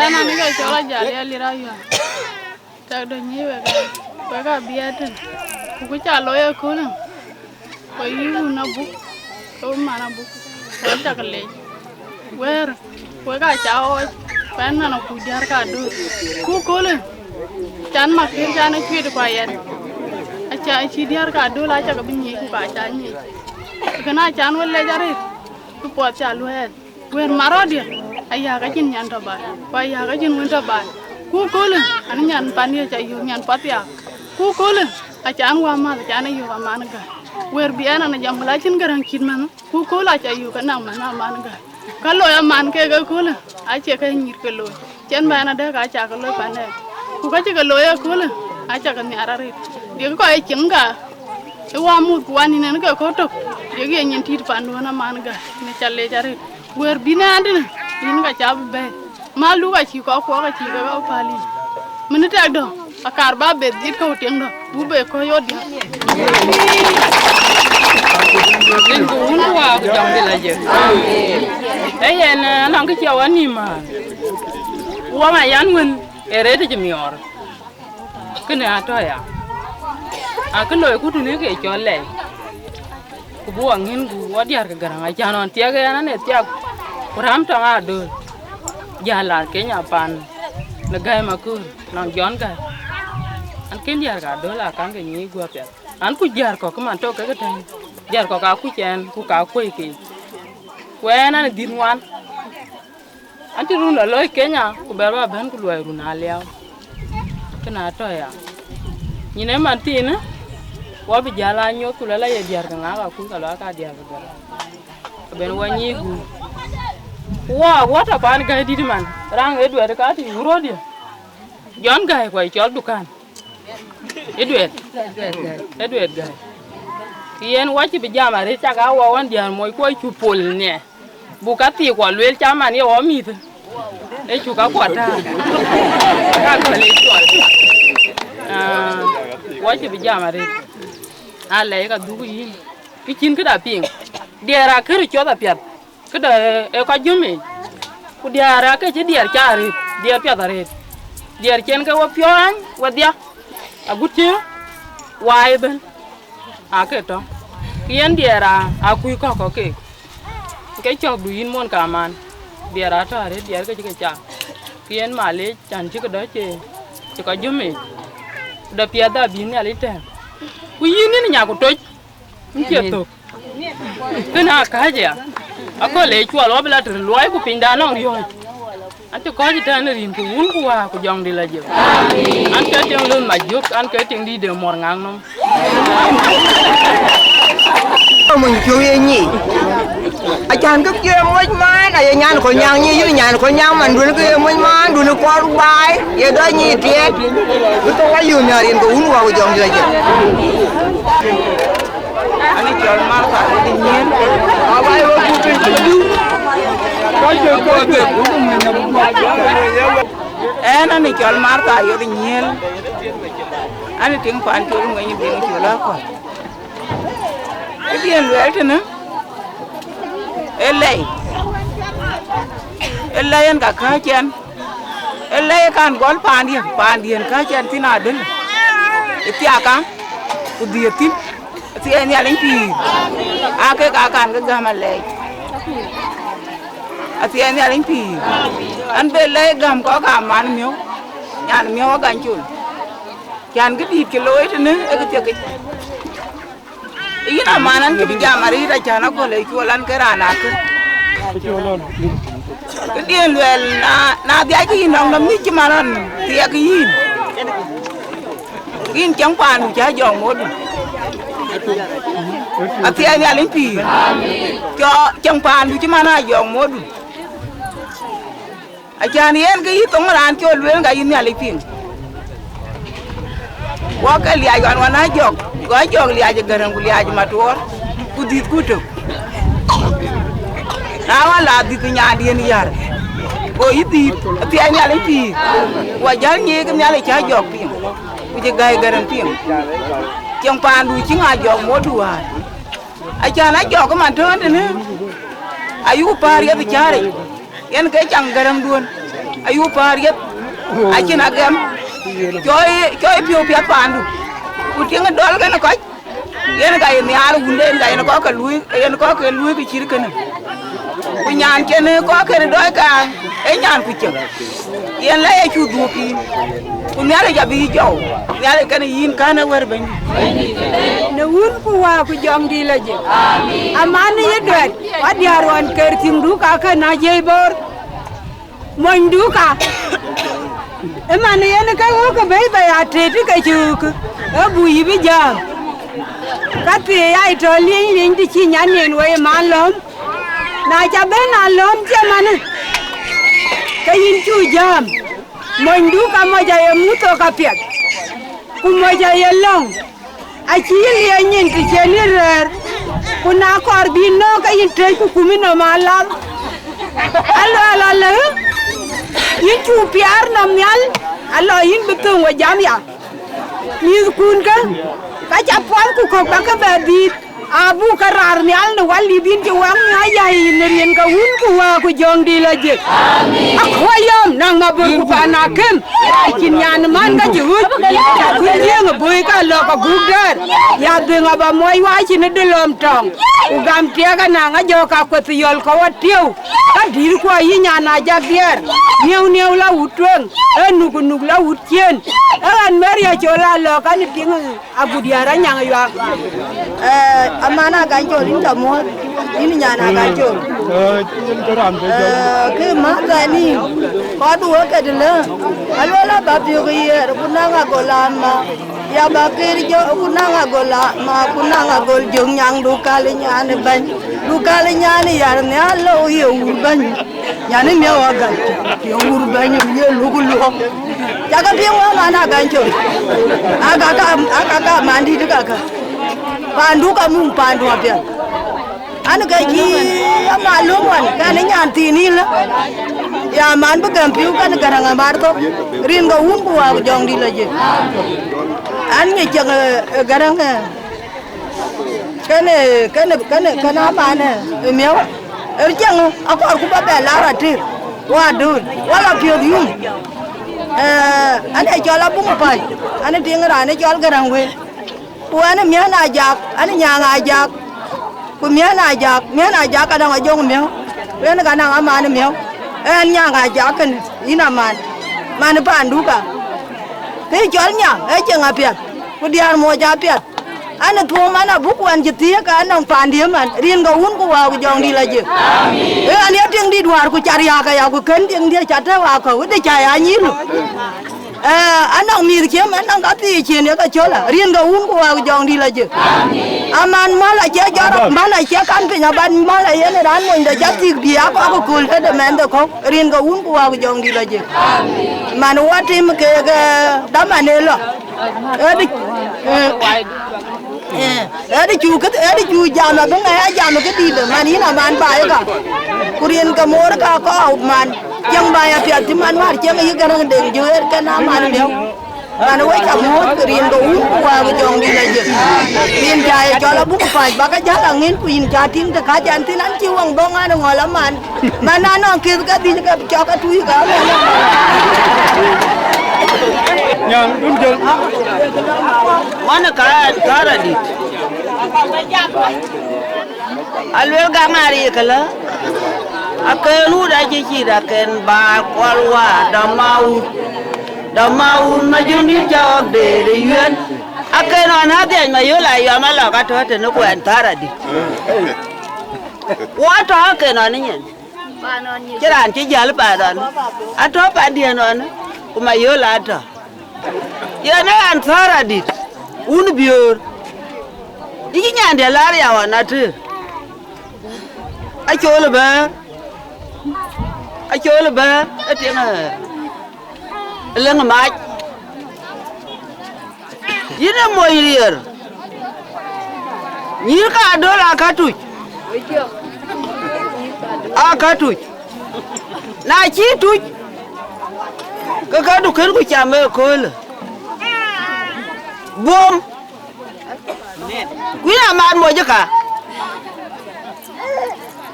Ɛn an ë ke cɔl Ajali Alir Ayual. Tɛ̈k dɔ̈ nyïï wek aa, wek aa biɛɛr tën, ku kë ca looi ëköölë, ku yï wun abuk, ke wun man abuk, ku an cak leec. Wëër, wek aa ca ɣɔɔc, ku ɛn nɔn akuc diäär ka dööt. Ku köölë, can makir can ë cuet ku ayɛt, aca cï diäär ka dööl acak bï nyic ku ka ca nyic. Kënë acan we lec arëët, bï puɔth ca luɛɛl. Wëër marɔ̈ɔ̈diɛ̈, aya ka cïn nyan tɔ̈ baai, ku aya ka cïn wën tɔ̈ baai. Ku köölë, an nyan pandiɛ̈ ca yök nyan path thiaak. Ku köölë, acan wämäth, acan ë yök aman gäi. Wëër bï ɛn an jam, ku la cïn Gäräŋ cït mɛnh, ku köölë aca yök ke naŋ mɛnh aman gäi. Ka looi aman kek ëköölë, acie ke nyïïr ke looi. Cïn bɛ̈n adɛ̈k aca ke looi pandɛ̈. Ku ka cï ke looi ëköölë, aca ke nhiaar arëët. Diëk kɔc ë cieŋ ka, ë wämuth ku wan nïn en ke kɔ̈k tök, diëk ye nyin tït panduön aman gäi, në ca leec arëët. Wëër bï nɛn tënë, yïn ka ca bï bɛ̈ɛ̈i. Mal du ka cï kɔk kuɔk acï ke kɔk päl yic. Mënë tɛ̈k dɔ̈, akar ba beth dhiëth kɔ̈u tiɛŋ dɔ̈, bu be kɔc ɣöt diäk. Rin ku wun ku waa ku jɔŋdï la jëk. Ee yen, eh, anɔŋ kë cia wɔ nïïm määr. Wɔ ma yan wën, ee rëët cï miɔɔr. Kënë atɔ̈ ya. Akë loiku tënë ke cɔl lɛi. Ku bï wɔ ŋïn ku wɔ diäär ke Gäräŋ acan ɣɔn thiɛk ɣɛn an ë thiak. Ku räm tɔŋ adööl. Jäl la Kenya pan në gäi maköör nɔŋ Jɔn gäi. An kën diäär ka dööl akan ke nyiic guɔ piɛth. An kuc diäär kɔ̈k man tɔ̈ kekë tɛ̈n. Diäär kɔ̈k akuc ɛn ku ka kuöc keek. Ku ɛn an ë dhïth ŋuan. An cï run lɔ looi Kenya, ku bɛ̈ɛ̈r bä bɛ̈n ku luɔi run aliau. Kënë atɔ̈ ya. Nyin ë man thiinë, wɔ bï jäl aa nyuɔɔth ku lɔ la ye diäär ke ŋaak akuc ka lɔ aka diäär ke gɔl. Abën wɔ nyiic guur. Ku wɔ, wɔ tɔ paan gäi dït man, raŋ ë duɛt ka tï wuröödië. Jɔn gäi kuɔc cɔl dukan. Ë duɛt. Ë duɛt gäi. Yen wɔ cï bï jam arëët cak aa wɔ ɣɔn diäär moc kuɔc cu pol nhiɛ. Buk ka thii kuɔ lueel ca man ye wɔ mïth. Ë cuk ka kuɔ taar. Ka kuɔ le cuɔl. Ah, wɔ cï bï jam arëët. Alɛc ka dhuk yïn. Kë cïn këda piŋ. Diɛɛr akër cuɔth apiɛth. Këdë ë kɔc jɔ̈m yic. Ku diɛɛr ake cï diɛɛr ca arëët. Diɛɛr piɛth arëët. Diɛɛr cen ke we piɔ̈ɔ̈ny wedhia. Agut cï waai ëbën. Ake tɔ̈. Kë yen diɛɛr aa, aa kuc kɔ̈k kɔ̈k keek. Ke cɔ̈kdu yïn mon kaman, diɛɛr atɔ̈ arëët, diɛɛr ke cï ke cak. Ke yen malec, can cï këdɔ̈ cï, cï kɔc jɔ̈m yic. Dɔ piɛth abï Nhialic tɛ̈ɛ̈m. Ku yïn, yïn nya ku toc, yïn cie thök. Kënë akääc ya. Aköl ë cuɔl wɔ bï la tëër luɔi ku pinyda nɔŋ riɔ̈ɔ̈c. An cï kɔc ëtɛ̈ɛ̈n ë rin ku wun ku wäär ku jɔŋdï la jël. An ke tiŋ luth mac jök, an ke tiŋ dïït de muɔr ŋak nɔm. Mony piɔ̈u ye nyic. Acan ke piɔ̈u ye moc man, aye nyan kɔc nyaŋ nyic, yïn nyan kɔc nyaŋ man, duël ke ye moc man, duël kɔɔr baai, ye dɔc nyic tiɛɛt. Bï thok wa yöm ya rin ke wun wäär ku jɔŋdï la jël. Ani cɔl Martha Ayodhi Nyiel. Ɛn ani cɔl Martha Ayodhi Nyiel. Ani tiŋ pan col ŋuɛny dhiëŋ col akɔ̈l. Kë dhiën luɛɛl tënë, ë lɛi. Ë lɛ̈i en ka kääc ɛn, ë lɛ̈i kan gɔl paandiɛ̈, paandiɛ̈n kääc ɛn thïn adël, ë thiaaka, ku dhiëëth thïn, athiɛɛi Nhialic pïïr, aa kek aa kan ke gäm alɛɛc, athiɛɛi Nhialic pïïr. An, be lɛ̈i gäm kɔ̈k aa man miɔ̈u, nyan miɔ̈u agany col, can kë dïït cï looi tënë ë kë thiek yic. Yïn aman an, cï bï jam arït, acän aköl ë cuɔl an, ke raan akë. Këdiën luɛɛl, na, na dhiackï yïn nɔŋ nɔm, mïc cï man ɣɔn thiɛk yïn. Yïn cäŋ paandu cä jɔŋ modu. Athiɛɛi Nhialic pïïr. Cɔ cäŋ paandu cï man aa jɔŋ modu. Acän yen ke yï thoŋ raan col lueel, ka yï Nhialic piŋ. Wɔ ke liac ɣɔn wan ajɔk, ku ajɔk liac ë Gäräŋ, ku liac ë Matuɔɔr, ku dhïth ku tök. Na ɣɔn la dhïth nyandiën yär, go yï dhïth, athiɛɛi Nhialic pïïr. Wɔ jäl nyiëëk Nhialic cä jɔk piŋ, ku cï gäi Gäräŋ piŋ. Cieŋ paandu cï ŋa jɔk modu wäär. Acän ajɔk man tɔ̈ tënë, ayuk päär yeth ë cääric, yen ke caŋ Gäräŋduön, ayuk päär yeth, acïn agɛm, cɔi, cɔi piɔ̈u piɛth paandu, ku tiŋ dɔl kën kɔc, yen ka ye nhiaar wunde, yen ka yen kɔc ke luui, yen kɔc ke luui kë cït kënë. Ku nyan cïn kɔc kën dɔɔc ka, ee nyan ku cieŋ. Yen la Yecu dhuök yïn, ku Nhialic abï yï jɔu, Nhialic kën yïn kän ë wër Bɛ̈nydït. Në wun ku wää ku jɔŋdï lɔ jik. Aman ë ye duɛt, wa diäär ɣɔn ker thiŋdu ka kën a jiëi boor. Monydu ka, ëman yen ke ɣöök ke bɛ̈i bɛ ya tëët ke cöök, ë bu yï bï jääm. Ka thii ya tɔ lieny lieny të cï nyan yen wei man lɔ̈m. Na ca ben alɔ̈m cï manë, ke yïn cu jääm. Monydu ka mɔc aye muthok apiɛth, ku mɔc aye lɔ̈ŋ. Acï yïn liɛɛc nyin të cïn yïn rɛ̈ɛ̈r, ku na kɔɔr bï nɔ̈k ke yïn tëëc ku kum yï nɔm alal. Aluɛɛl alë, yïn cu piaar nɔm nhial, alɔ yïn bï thöŋ we jam ya. Mïthkun kë, ka ca puɔl ku kök bä ke bɛ dhiit, abuk ke raar nhial në wal lip yïn cï wak nhial yai yïn në rin ke Wun ku Wää ku Jɔŋdït lɔ jik. Akuɔyɔm naŋ mabur ku pan akëm, cïn nyan man ka cï ɣöc, cä kuc dhieŋ ë böi ka lɔ ka guk dɛɛr, ya dhëŋ aba muɔc wa cïn ë dë lɔm tɔŋ, ku gam tiɛɛk anaŋ ajɔk ka kueth yɔl kɔ̈u atieu, ka dït kuɔ yï nyan ajak diɛɛr, nieu nieu la wut tueŋ, ee nuk nuk la wut ciëën, ee ɣɛn Maria col a lɔ ka në tiŋ. Agut diäär anyaŋ yuak. Eh, aman Agany Col, yïn ca muɔ̈ɔ̈th, yïn nyan Agany Col. Eh, kë mäthani, kɔɔrdu wek ke të lë, aluel aba piök ë yiɛɛr, ku naŋ agol ama, ya ba kër jɔ, ku naŋ agol ama, ku naŋ agol jök nyaŋ du kal ë nyan ë bɛ̈ny, du kal ë nyan ë yar nhial lou ye wur bɛ̈ny. Nyan ë miëu agäc, ye wur bɛ̈ny ye luk luɔk. Cakë piŋ wä man Agany Col. Akaka, akaka man dït kakë. Pandu ka mum pandu apiɛth. An ke cï ama lum wan, kan ë nyan thiin yïlë. Ya man bï gäm piu kan Gäräŋ amar thok. Rin ke Wun ku Wää ku Jɔŋdït lɔ jik. An ŋic cieŋ, eh, Gäräŋ, eh, Kënë, kënë, kënë, kënë amanë ë miëu. Ë cieŋ akɔɔrku bä bɛ lar atir, wa dööl, wala piöth yum. Eh, an ee cɔl Abuŋ Päl, an ee tiŋ raan ë cɔl Gäräŋ wël. Ku an ee miän Ajak, an ee nyaŋ Ajak. Ku miän Ajak, miän Ajak ka däŋ Ajɔŋ miëu. Ku en ka naŋ amanë miëu. En nyaŋ Ajak kënë, yïn aman. Man pandu ka. Kë cɔl nya, ee cieŋ apiɛth. Ku diäär moc apiɛth. An ë thuɔɔu man abuk wën cï thiëëk, an nɔŋ paandië man, rin ke Wun ku Wää ku Jɔŋdït lɔ jik. Ee, an ye tiŋdït wäär ku ca riääk aya, ku kën tiŋdië ca tɛ̈ɛ̈u akɔ̈u, ëdë ca ya nyïïr lɔ. Ee, an nɔŋ mïth ciem, an nɔŋ ka thii cien ye ke cöl a, rin ke Wun ku Wää ku Jɔŋdït lɔ jik. Aman mäl acie jɔt rɔt, man acie kan piny aban mäl ayen ë raan monyde ca thik bï akɔk ë kööl tëde mɛnhde kɔ̈u, rin ke Wun ku Wää ku Jɔŋdït lɔ jik. Man wä tim keek, ee, dhaman ë lɔ. Ëdë, eh, eh, ëdë cu kë, ëdë cu jam abï ŋɛ̈i a jam kë dïït, man yïn aman baai ka. Ku rin ke moor ka kɔɔu man, cieŋ baai apiɛth cï man wäär cieŋ yï Gäräŋ Deŋ Juëër kën aman miëu. Man, we ca muɔ̈th rin ke Wun ku Wät ku Jɔŋdït Lajik. Rin ca ye cɔl abuk pac, ba ke jäl aŋiɛn, ku yïn ca tïŋ të kääc ɛn thïn, an cï weŋ dhɔ̈ŋ an ŋɔl aman. Man, na nɔŋ kith ke dhïc ke cɔk atuuc ke aman. Nyan dun jël. Wan ka thar adït. Aluel gam aa rik ëlä, akën wut acï cït akën ba kuɔl wa dɔm ma wut, dɔm ma wut ma jundït ca ɣɔk deet ë yuɛn. Akën ɣɔn adhiac ma yöl ayɔm alɔk atɔ̈ tënë kuɛn thar adït. Wa tɔ̈ akën ɣɔn ë nyin. Cï raan cï jäl paandɔn, atɔ̈ pandiɛ̈n ɣɔn, ku ma yöl atɔ̈. Yen ë ɣɛn thɔ̈ɔ̈r adït, wun biöör. Yï cï nyandiɛ̈ laar ya ɣɔn atëër. Acol ë bɛ̈ɛ̈r, acol ë bɛ̈ɛ̈r, ë tiŋ ë lëŋ ë mac. Yïn ë mony riɛɛr, nyïïr ka adöl aa ka tuc, aa ka tuc. Na cï tuc, ke ka du kën ku cam ë köölë. Buɔm, kuïn amat moc ë ka.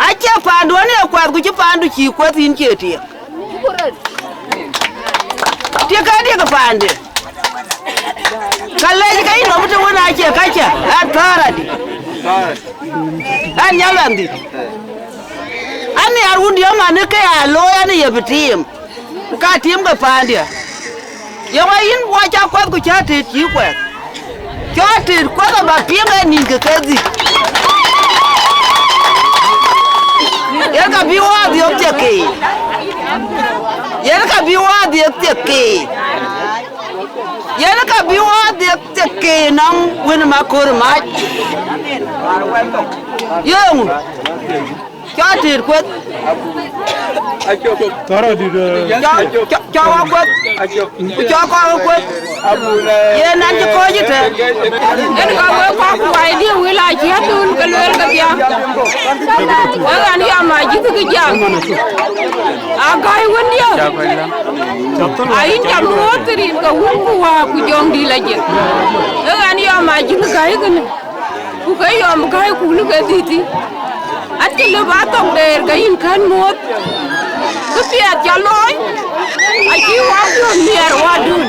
Acie paanduɔ̈n ye kuɛth, ku cï paandu cïï kuɛth yïn cie tiek. Tiek ke diek paande. Ka lec ke yï nɔm të wën acie kacä, ɣɛn thɔ̈ɔ̈r adï. Ɣɛn Nyalwandït. An nhiaar wun diɔ̈ɔ̈m an ke ya looi an ye bï tiim. Ku ka tiim ke paandiɛ̈. Ye wa yïn wa ca kuɛth ku ca tëët cï kuɛth. Cɔ tëët kuɛth aba piŋ ë nïn ke ke dhïc. Yen ka bï wa dhiɔp thiek ke. Yen ka bï wa dhiëk thiek ke. Yen ka bï wa dhiëk thiek ke nɔŋ wën ë makör mac. Yeŋö? Cɔ tëët kueth. Thɔ̈ɔ̈r adït, eh. Cɔ, cɔ, cɔ wɔ kueth. Ku cɔ kɔn wɔ kueth. Yen an cï kɔc ëtɛ̈ɛ̈n. Yen ka wek kɔc ku wai dië wël acï adun ke lueel kedhie. Wek an yɔm ajïth kë jam. Agäi wëndië. Ayïn jam muɔ̈ɔ̈th rin ke Wun ku Wät ku Jɔŋdït Lajik. Wek an yɔm ajïth gäi kënë. Ku ke yɔm gäi ku luk ë dhïthï. Acï lëu ba thok deer ke yïn kën muɔ̈ɔ̈th. Kë piɛth ca looi, acï wä piɔ̈ɔ̈th nhiɛɛr wädun.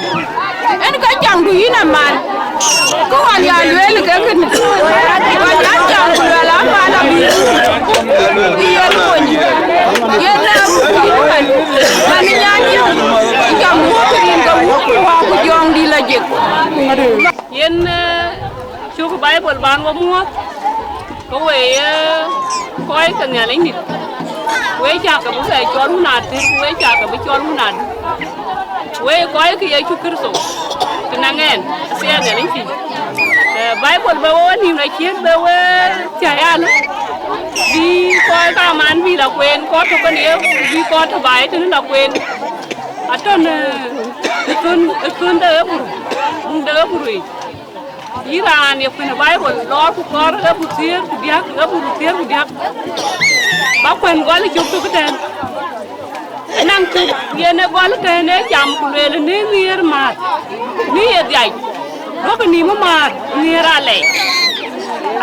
Yen ka jaŋdu yïn aman. Kë ɣɔn ya lueel ke kënë. Ka ya jaŋ ku luɛl aman abï. Bï yen mony. Yen ë abuk yïn man. Man ë nyan yïn. Jam muɔ̈ɔ̈th rin ke Wun ku Wät ku Jɔŋdït Lajik. Yen, eh, cuk Baibol ban we muɔ̈ɔ̈th, ke we ye kɔc ke Nhialic nït, we cä ke bï bɛ cɔl wun atëër, ku we cä ke bï cɔl wun adï. We ye kɔc ke Yecu Kërtho, të naŋ ɛn, athieer Nhialic thïn. Eh, Baibol bɛ we wenïïm rɔt ciëët, bɛ we thiäi an, bï kɔc kaman bï la kueen, kɔc tök kën ye, bï kɔc tök baai tënë la kueen. Atɔ̈ në, ë thön, ë thön de Ɣeburu, buŋ de Ɣeburu yic. Yïn raan ye kuën ë Baibol, lɔɔr ku kɔɔr Ɣeburu thiëër ku diäk, Ɣeburu thiëër ku diäk. Ba kuën gɔl ë cök tök ëtɛ̈ɛ̈n. Ënɔŋ cök yen ë gɔl ëtɛ̈ɛ̈n ë jam ku lueel në nhiëër määt, në ye dhiac, duɔ̈kkë nïïm ë määt nhiëër alɛɛc.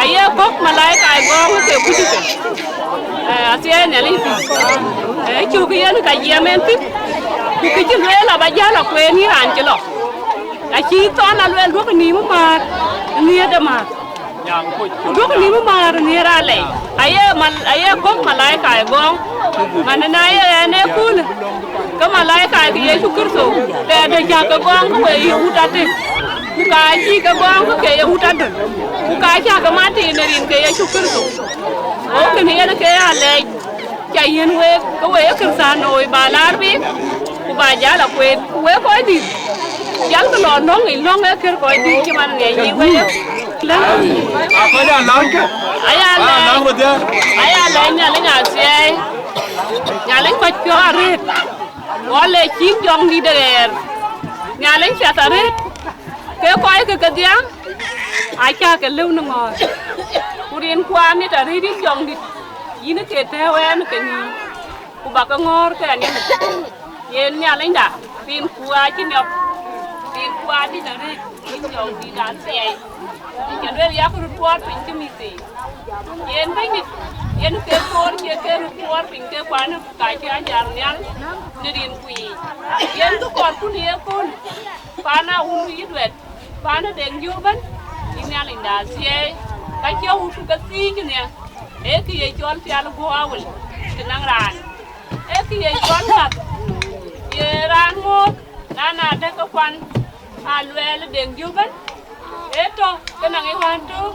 Aye kɔ̈k malaika ë gɔɔŋ ke kucku ke, eh, athiɛɛi Nhialic thïn. Eh, cök yen ka jiɛɛm en thïn, ku kë cï lueel aba jäl akueen yïn raan cï lɔ. Acï thɔn aluel duɔ̈kkë nïïm ë määt nhiëër de määt. Ku duɔ̈kkë nïïm ë määr nhiëër alɛɛc, aye mal, aye kɔ̈k malaika ë gɔɔŋ, man ë na ye ɣɛn ë köölë, ke malaika ke Yecu Kërtho, tɛɛrde cä ke gɔɔŋ ke we ye wut atë, ku ka cï ke gɔɔŋ ke ke ye wut adöl, ku ka cä ke mat tiinë rin ke Yecu Kërtho. Go kënë yen ke alɛɛc. Ca yiën week, ke we ye Kërthanoi, ba laar bï, ku ba jäl akueen. Ku wek kɔc dït, jälkë lɔ lɔ̈ŋ yic, lɔ̈ŋ ee kër kɔc dït cï man ŋiɛc yic wek. Aya lɛc, aya lɛc Nhialic athiɛɛi, Nhialic kɔc piɔ̈u arëët, wɔ le cïn jɔŋdït de ɣɛɛr, Nhialic piath arëët, ke kɔc ke kedhie, acä ke lëu në ŋɔ̈ɔ̈r. Ku rin kuan ë tɔ rëëc yïn jɔŋdït, yïn ke tɛ̈ɛ̈u ɛn ke nyïïn, ku ba ke ŋɔ̈ɔ̈r ke ɛn yen. Yen Nhialicda, rin ku acï niɔp, rin Kuat dït arëët, yïn jɔŋdït athiɛɛi. Cä lueel yak röt kuɔɔr piny cï mïth yiic. Yen Bɛ̈nydït, yen ke koor cie ke röt kuɔɔr piny ke kuan ka cï ajar nhial në rin ku yiic. Yen kë kɔɔrkun ë ye kööl, paan a wun yï duɛt, paan ë Deŋ Jök ëbɛ̈n, yïn Nhialicda athiɛɛi, ka cï wut ke thiic nhial, ee kë ye cɔl pial guɔ awël, të naŋ raan. Ee kë ye cɔl ŋäth, ye raan ŋoot, na na dɛ̈k ke kuan, a luɛɛl Deŋ Jök ëbɛ̈n, ee tɔ̈ ke naŋ ë wään tök,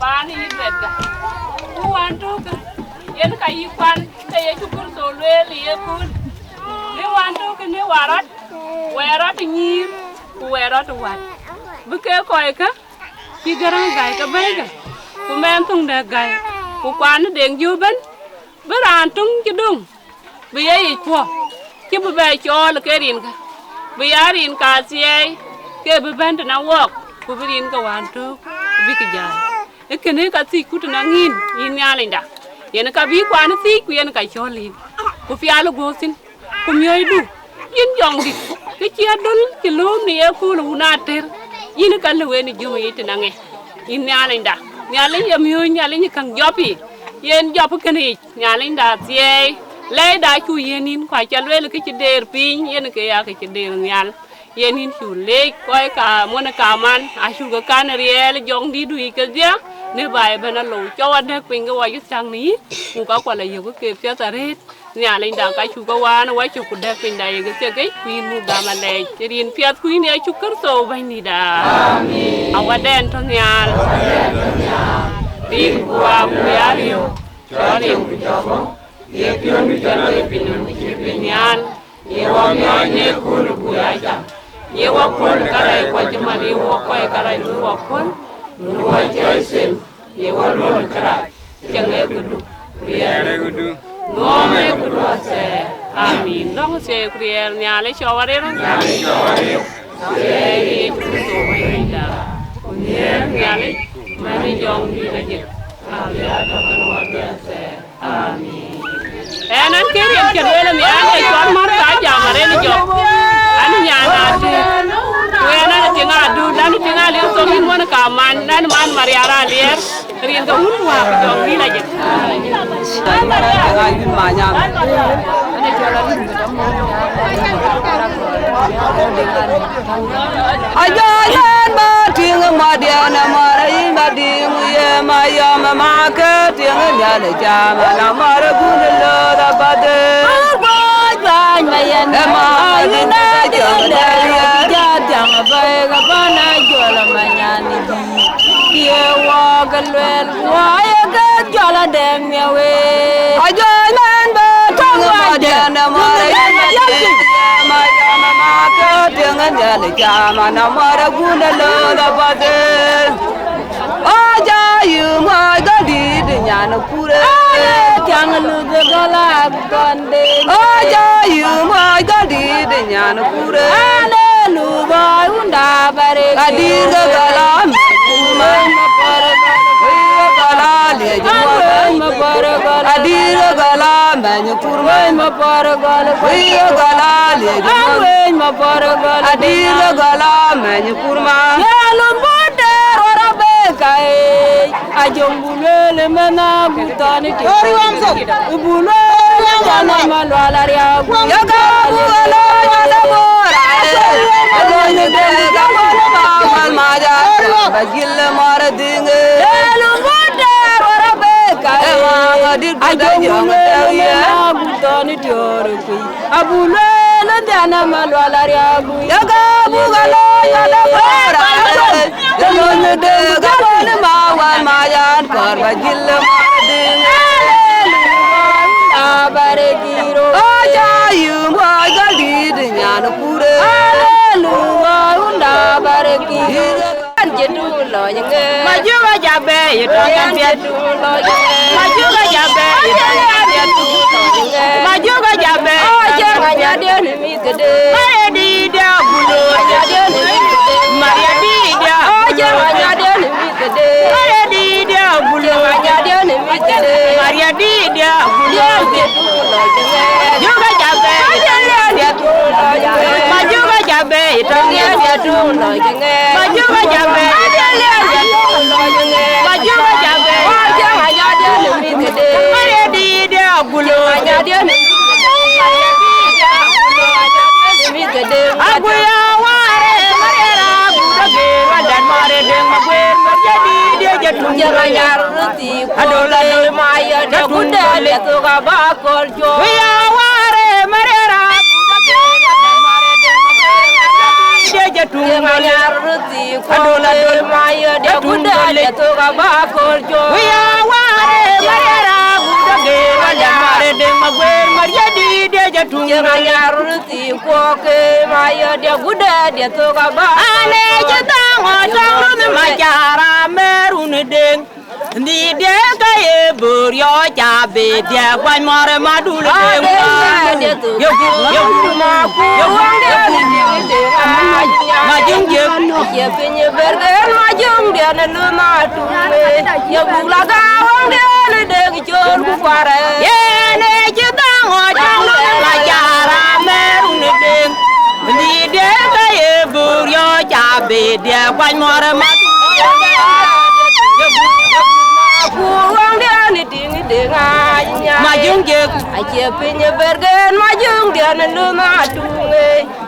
paan ë yï duɛtkë. Ku wään tök kë, yen ka yï kuan, ke Yecu Kërtho lueel ë ye kööl. Në wään tök kë në wä rɔt, wɛɛr rɔt ë nyïïr, ku wɛɛr rɔt ë wät. Bï ke kɔckë, cï Gäräŋ gäi ke bɛ̈ɛ̈ikë, ku mɛɛn thoŋ dɛ̈k gäi, ku kuan ë Deŋ Jök ëbɛ̈n, bï raan töŋ cï döŋ, bï ye yic puɔ̈k, cï bï bɛ cɔɔl ke rinkä, bï ya rin ka thiɛɛi, ke bï bɛ̈n tëna wɔɔk, ku bï rinkä wään tök, bïk jäl. Ee kënë ka thiëcku tëna ŋïn, yïn Nhialicda, yen ka bï kuan thiëc, ku yen ka cɔl yïn, ku pial ë guɔ̈ɔ̈th thïn. Ku miɔ̈cdu, yïn jɔŋdït, kë cï adöl cï lööm në ye kööl wun atër, yïn ka lëu en ë jɔ̈m yic tëna ŋɛ. Yïn Nhialicda, Nhialic ye miööc, Nhialic ë käŋ jɔp yiic, yen jɔp kënë yic, Nhialicda athiɛɛi. Lɛɛcda acuk yiën yïn, ku acä lueel kë cï deer piny, yen ke ya kë cï deer nhial. Yen yïn cuk leec, kɔc ka muɔ̈n ë kaman, acuk ke kan riɛɛl jɔŋdïtdu yic kedhie, në baai ëbɛ̈n alou, cɔk adɛ̈k piny ke wɔ cï thiäŋ në yï, ku ka kual ayök ke piɛth arëët. Nhialicda, ka cuk ke waan ë wacök ku dɛ̈k pinyda yek thiëkic, ku yïn muk gam alɛɛc. Rin piɛth ku yïn Yecu Kërtho Bɛ̈nydïtda. Amin. Awadɛn tɔ̈ nhial. Rin ku Wä ku ya Riëëu, cɔl riëëu ku cɔk bɔ̈, ye piɔ̈ndu cɔl ke piny nɔm ku cï piny nhial. Ye wɔ miɔɔc në kööl buk ya cam, ye wɔ kuɔ̈n kärɛc kuɔ cï man ye wɔ kɔc kärɛc luɔi wɔ kuɔ̈n, luɔi cɔl them. Ye wɔ luɔ̈ɔ̈r kërac, cieŋ ee këdu, riɛɛr ee këdu, nuɔɔm ee këdu athɛɛr. Amin. Lɔ̈ŋ thiëëc ku riɛɛr Nhialic cɔk arëër. Nhialic cɔk arëër. Thiëëc Yecu Kërtho Bɛ̈nydïtda, ku nhiëër Nhialic, mɛn ë jɔŋdït ajëk, abï a tɔ̈ kën wɔ bï athɛɛr. Amin. Ɣɛn, ɣɛn kë riɛm cä lueel ë nhial, ee cɔl Martha jam arëën jɔk, an, nyan atëët. Ku ɣɛn, ɣɛn tiŋ adut, an, tiŋ aliu thok yïn wën kaman, an, man Maria raan liɛɛr, rin ke wun wäär ku jɔŋdït ajëk. Ajɔl ɛn bä tïŋ ë mɔ̈tdiɛn ë mɔ̈r, ayï bä dïŋ ye ma yɔm ë ma ke tïŋ ë nhial ë cam, an, amɔ̈r ë gun ë lööth apath. Ë ma yïn ë jɔŋ dɛ̈, jam ë bɛ̈ɛ̈i ke bän a jɔl ë ma nyan ë dïït. Ye wɔ ke lueel, wɔ ye ke jɔl adɛ̈ŋ miëë wei. Ajɔl ɛn bä tïŋ ë mɔ̈tdiɛn ë mɔ̈r, ayï bä dïŋ ye ma yɔm ë ma ke tïŋ ë nhial ë cam, an, amɔ̈r ë gun ë lööth apath. Ɣa jɔ yï muɔc gɔl dït nyan ë kurë. Aa, tiaŋ luth gɔl a gɔnde. Ɣa jɔ yï muɔc gɔl dït nyan ë kurë. Aa, le luth ɣɔɔc wunda bärë. Adït ke gɔl a mɛny kurma. Wëny ma pɔ̈r gɔl. Wëny ke gɔl a liec muɔc. Wëny ma pɔ̈r gɔl. Adït ke gɔl a mɛny kurma. Wëny ma pɔ̈r gɔl. Wëny ke gɔl a liec muɔc. Wëny ma pɔ̈r gɔl. Adït ke gɔl a mɛny kurma. Ye lum bun de ruɔr abëë ka eec. Ajɔŋ bu lueel ë mɛnh agut thɔn ë tiɔɔr. Ë bu lueel ë jana ma lual ariaak. Yaka bu alo yada bora. Alo ni de ka bora ba mal ma ja. Ba jil mara dinge. Elu bu de ruɔr abëë ka. Ema dit ku da jɔŋ da ye. Ajɔŋ bu lueel ë mɛnh agut thɔn ë tiɔɔr ë kuc. Abu lueel ë dhian ë ma lual ariaak bui. Yaka bu ka looi ka dap bora. Ye looi në dëëk ka wën ë ma wal ma yan kɔɔr ba jil ë ma dïŋ. Aleluya, wunda bare kiro. Aja yï muɔc gɔl dït nyan kurë. Aleluya, wunda bare kiro. An jëdu lɔc ŋɛ. Majuk aja bɛ yï tɔŋ yɛn piɛth. Majuk aja bɛ yï tɔŋ yɛn piɛth. Majuk aja bɛ. Aja ŋa nya den mi kede. Maria di dia bulu. Nya den mi kede. Maria di dia. Aja ŋa nya den mi kede. Maria di dia bulu. Nya den mi kede. Maria di dia bulu. Majuk aja bɛ yï tɔŋ yɛn piɛth. Majuk aja bɛ yï tɔŋ yɛn piɛth. Tuŋ lɔc ŋɛɛr. Majök acä bɛ̈ɛ̈i. Majök acä bɛ̈ɛ̈i. Majök acä bɛ̈ɛ̈i. Majök acä bɛ̈ɛ̈i. Mare dïït de agulu. Majök acä bɛ̈ɛ̈i. Aguya ware, mare ra guda ge, wadan mare de maguer, maje dïït de jatu. Jama nyar ruti. Adol, adol, ma ya de guda de to ga ba kol jo. Guya ware, mare ra guda ge, wadan mare de maguer, maje dïït de jatu. Jama nyar ruti. Adol, adol, ma ya de guda de to ga ba kol jo. Guya ware, mare ra guda ge, wadan mare de maguer, maje dïït de jatu. Jama nyar ruti. Kuɔɔk ke ma yɔ diɛ guda diɛ thok aba. Ane cï dhaŋ ɔ tɔŋ luth ma cara merun deŋ. Ndi diɛ ke ye bur yɔ ca be diɛ guany mɔr ma dul deŋ. Ye gup, ye gup, ma ku wang diɛ ni diŋ deŋ. Ma jiŋ jek. Ye piny bergen ma jiŋ diɛ ni lu ma tuŋ. Ye buk la ga wang diɛ ni deŋ col ku kuarɛ. Ye ne cï dhaŋ ɔ tɔŋ luth ma cara merun deŋ. Ndi diɛ ke ye bur yɔ ca be diɛ kuany mɔr ma. Ku wang diɛ ni tiŋ deŋ a nya. Ma jiŋ jek. Acie piny bergen ma jiŋ diɛ ni lu ma tuŋ.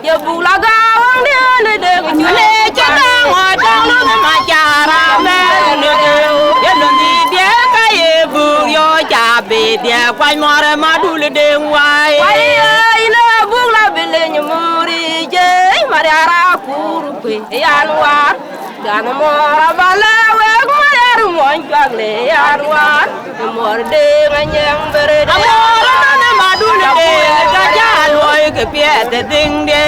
Ye buk la ga wang diɛ ni deŋ col. Ne cï dhaŋ ɔ tɔŋ luth ma cara merun deŋ. Ye luth ni diɛ ke ye bur yɔ ca be diɛ kuany mɔr ma dul deŋ wai. Wai ye ina buk la bileny muri je mariara kur kwe yan war. Can mɔr abale wek mariar muɔny cuak le yan war. Mɔr deŋ anyɛŋ bere de. Amɔr mane ma dul deŋ ka ca luɔi ke piɛth de dhiŋ de.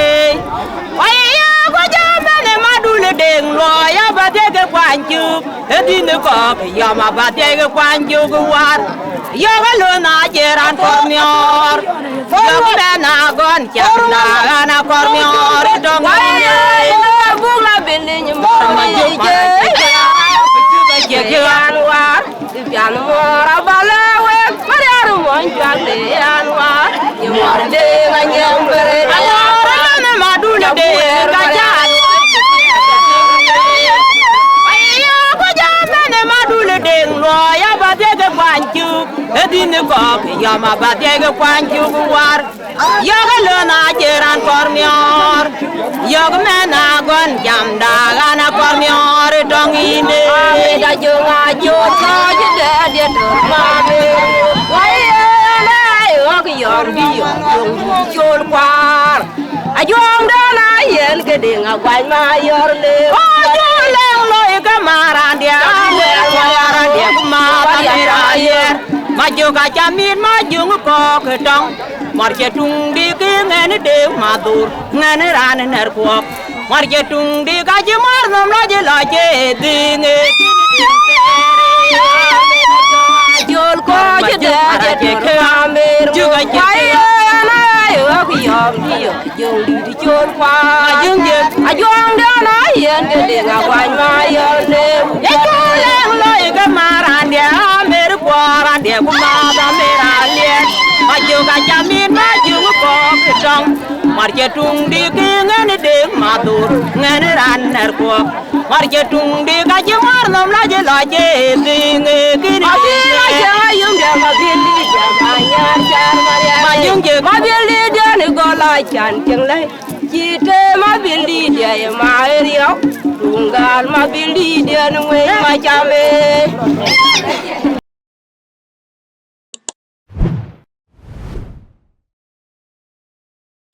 Wai ya ku jam bene ma dul deŋ luɔi aba dhiɛc ke kuany cuk. E dhïn kɔk yɔm aba dhiɛc ke kuany cuk war. Yɔk alun a ce ran kɔr miɔɔr. Yɔk mɛn a gɔn cam da ɣan a kɔr miɔɔr i tɔŋ. Wai ya buk la biliny mɔr ma je. Yan war. Pian mɔr abale wek mariar muɔny cuak le yan war. Ye mɔr deŋ anyɛŋ bere. Amɔr mane ma dul deŋ ka ca luɔi. Ayo ku jam bene ma dul deŋ luɔi aba dhiɛc ke kuany cuk. E dhïn kɔk yɔm aba dhiɛc ke kuany cuk war. Yɔk alun a ce ran kɔr miɔɔr. Yɔk mɛn a gɔn jam da ɣan a kɔr miɔɔr i tɔŋ inde. Amit a joŋ a jot kɔc dɛ diɛ tɔr ma be. Wai ye na yɔk yɔm bi yɔk joŋ du col kuar. A joŋ dɛ na yen ke deŋ a guany ma yɔr le. Wa joŋ leŋ loi ke ma ran diɛ a wer kuar a diɛ ku ma ba mi ra yer. Ma jok a ca mit ma juŋ kɔk tɔŋ. Mɔr cɛ tuŋ di ki ŋɛn dek ma dhur ŋɛn ran nɛr kuɔk. Mɔr cɛ tuŋ di ka ci mɔr nhom lɔ ci lɔ cɛ dhiŋ e. Jol kɔc dɛ jɛ dor ma mer ŋu. Wai ye na yɔk yɔm di yɔk. Ajuɔŋ diɛt. Ajuɔŋ diɛt na yen ke deŋ a guany ma yɔl de. Ye cu leŋ loi ke ma raan diɛ a mer kuɔɔr raan diɛ ku ma ba mer a liɛt. Ajuk a cam in ma juŋ kɔɔk tɔŋ. Mar cɛ tuŋ di ki ŋɛn deŋ ma dhur ŋɛn raan nɛr kuɔɔk. Mar cɛ tuŋ di ka ci ŋuar nhom la ci lɔ ci dhiŋ e kin. Abil a cɛ ma yum diɛ ma bil di diɛ ma nyar car ma rial. Ma juŋ jek. Ma bil di diɛ ni gɔl a can cieŋ lɛi. Ci te ma bil di diɛ ye ma e riɔk. Tuŋ gal ma bil di diɛ ni ŋuec ma cam e.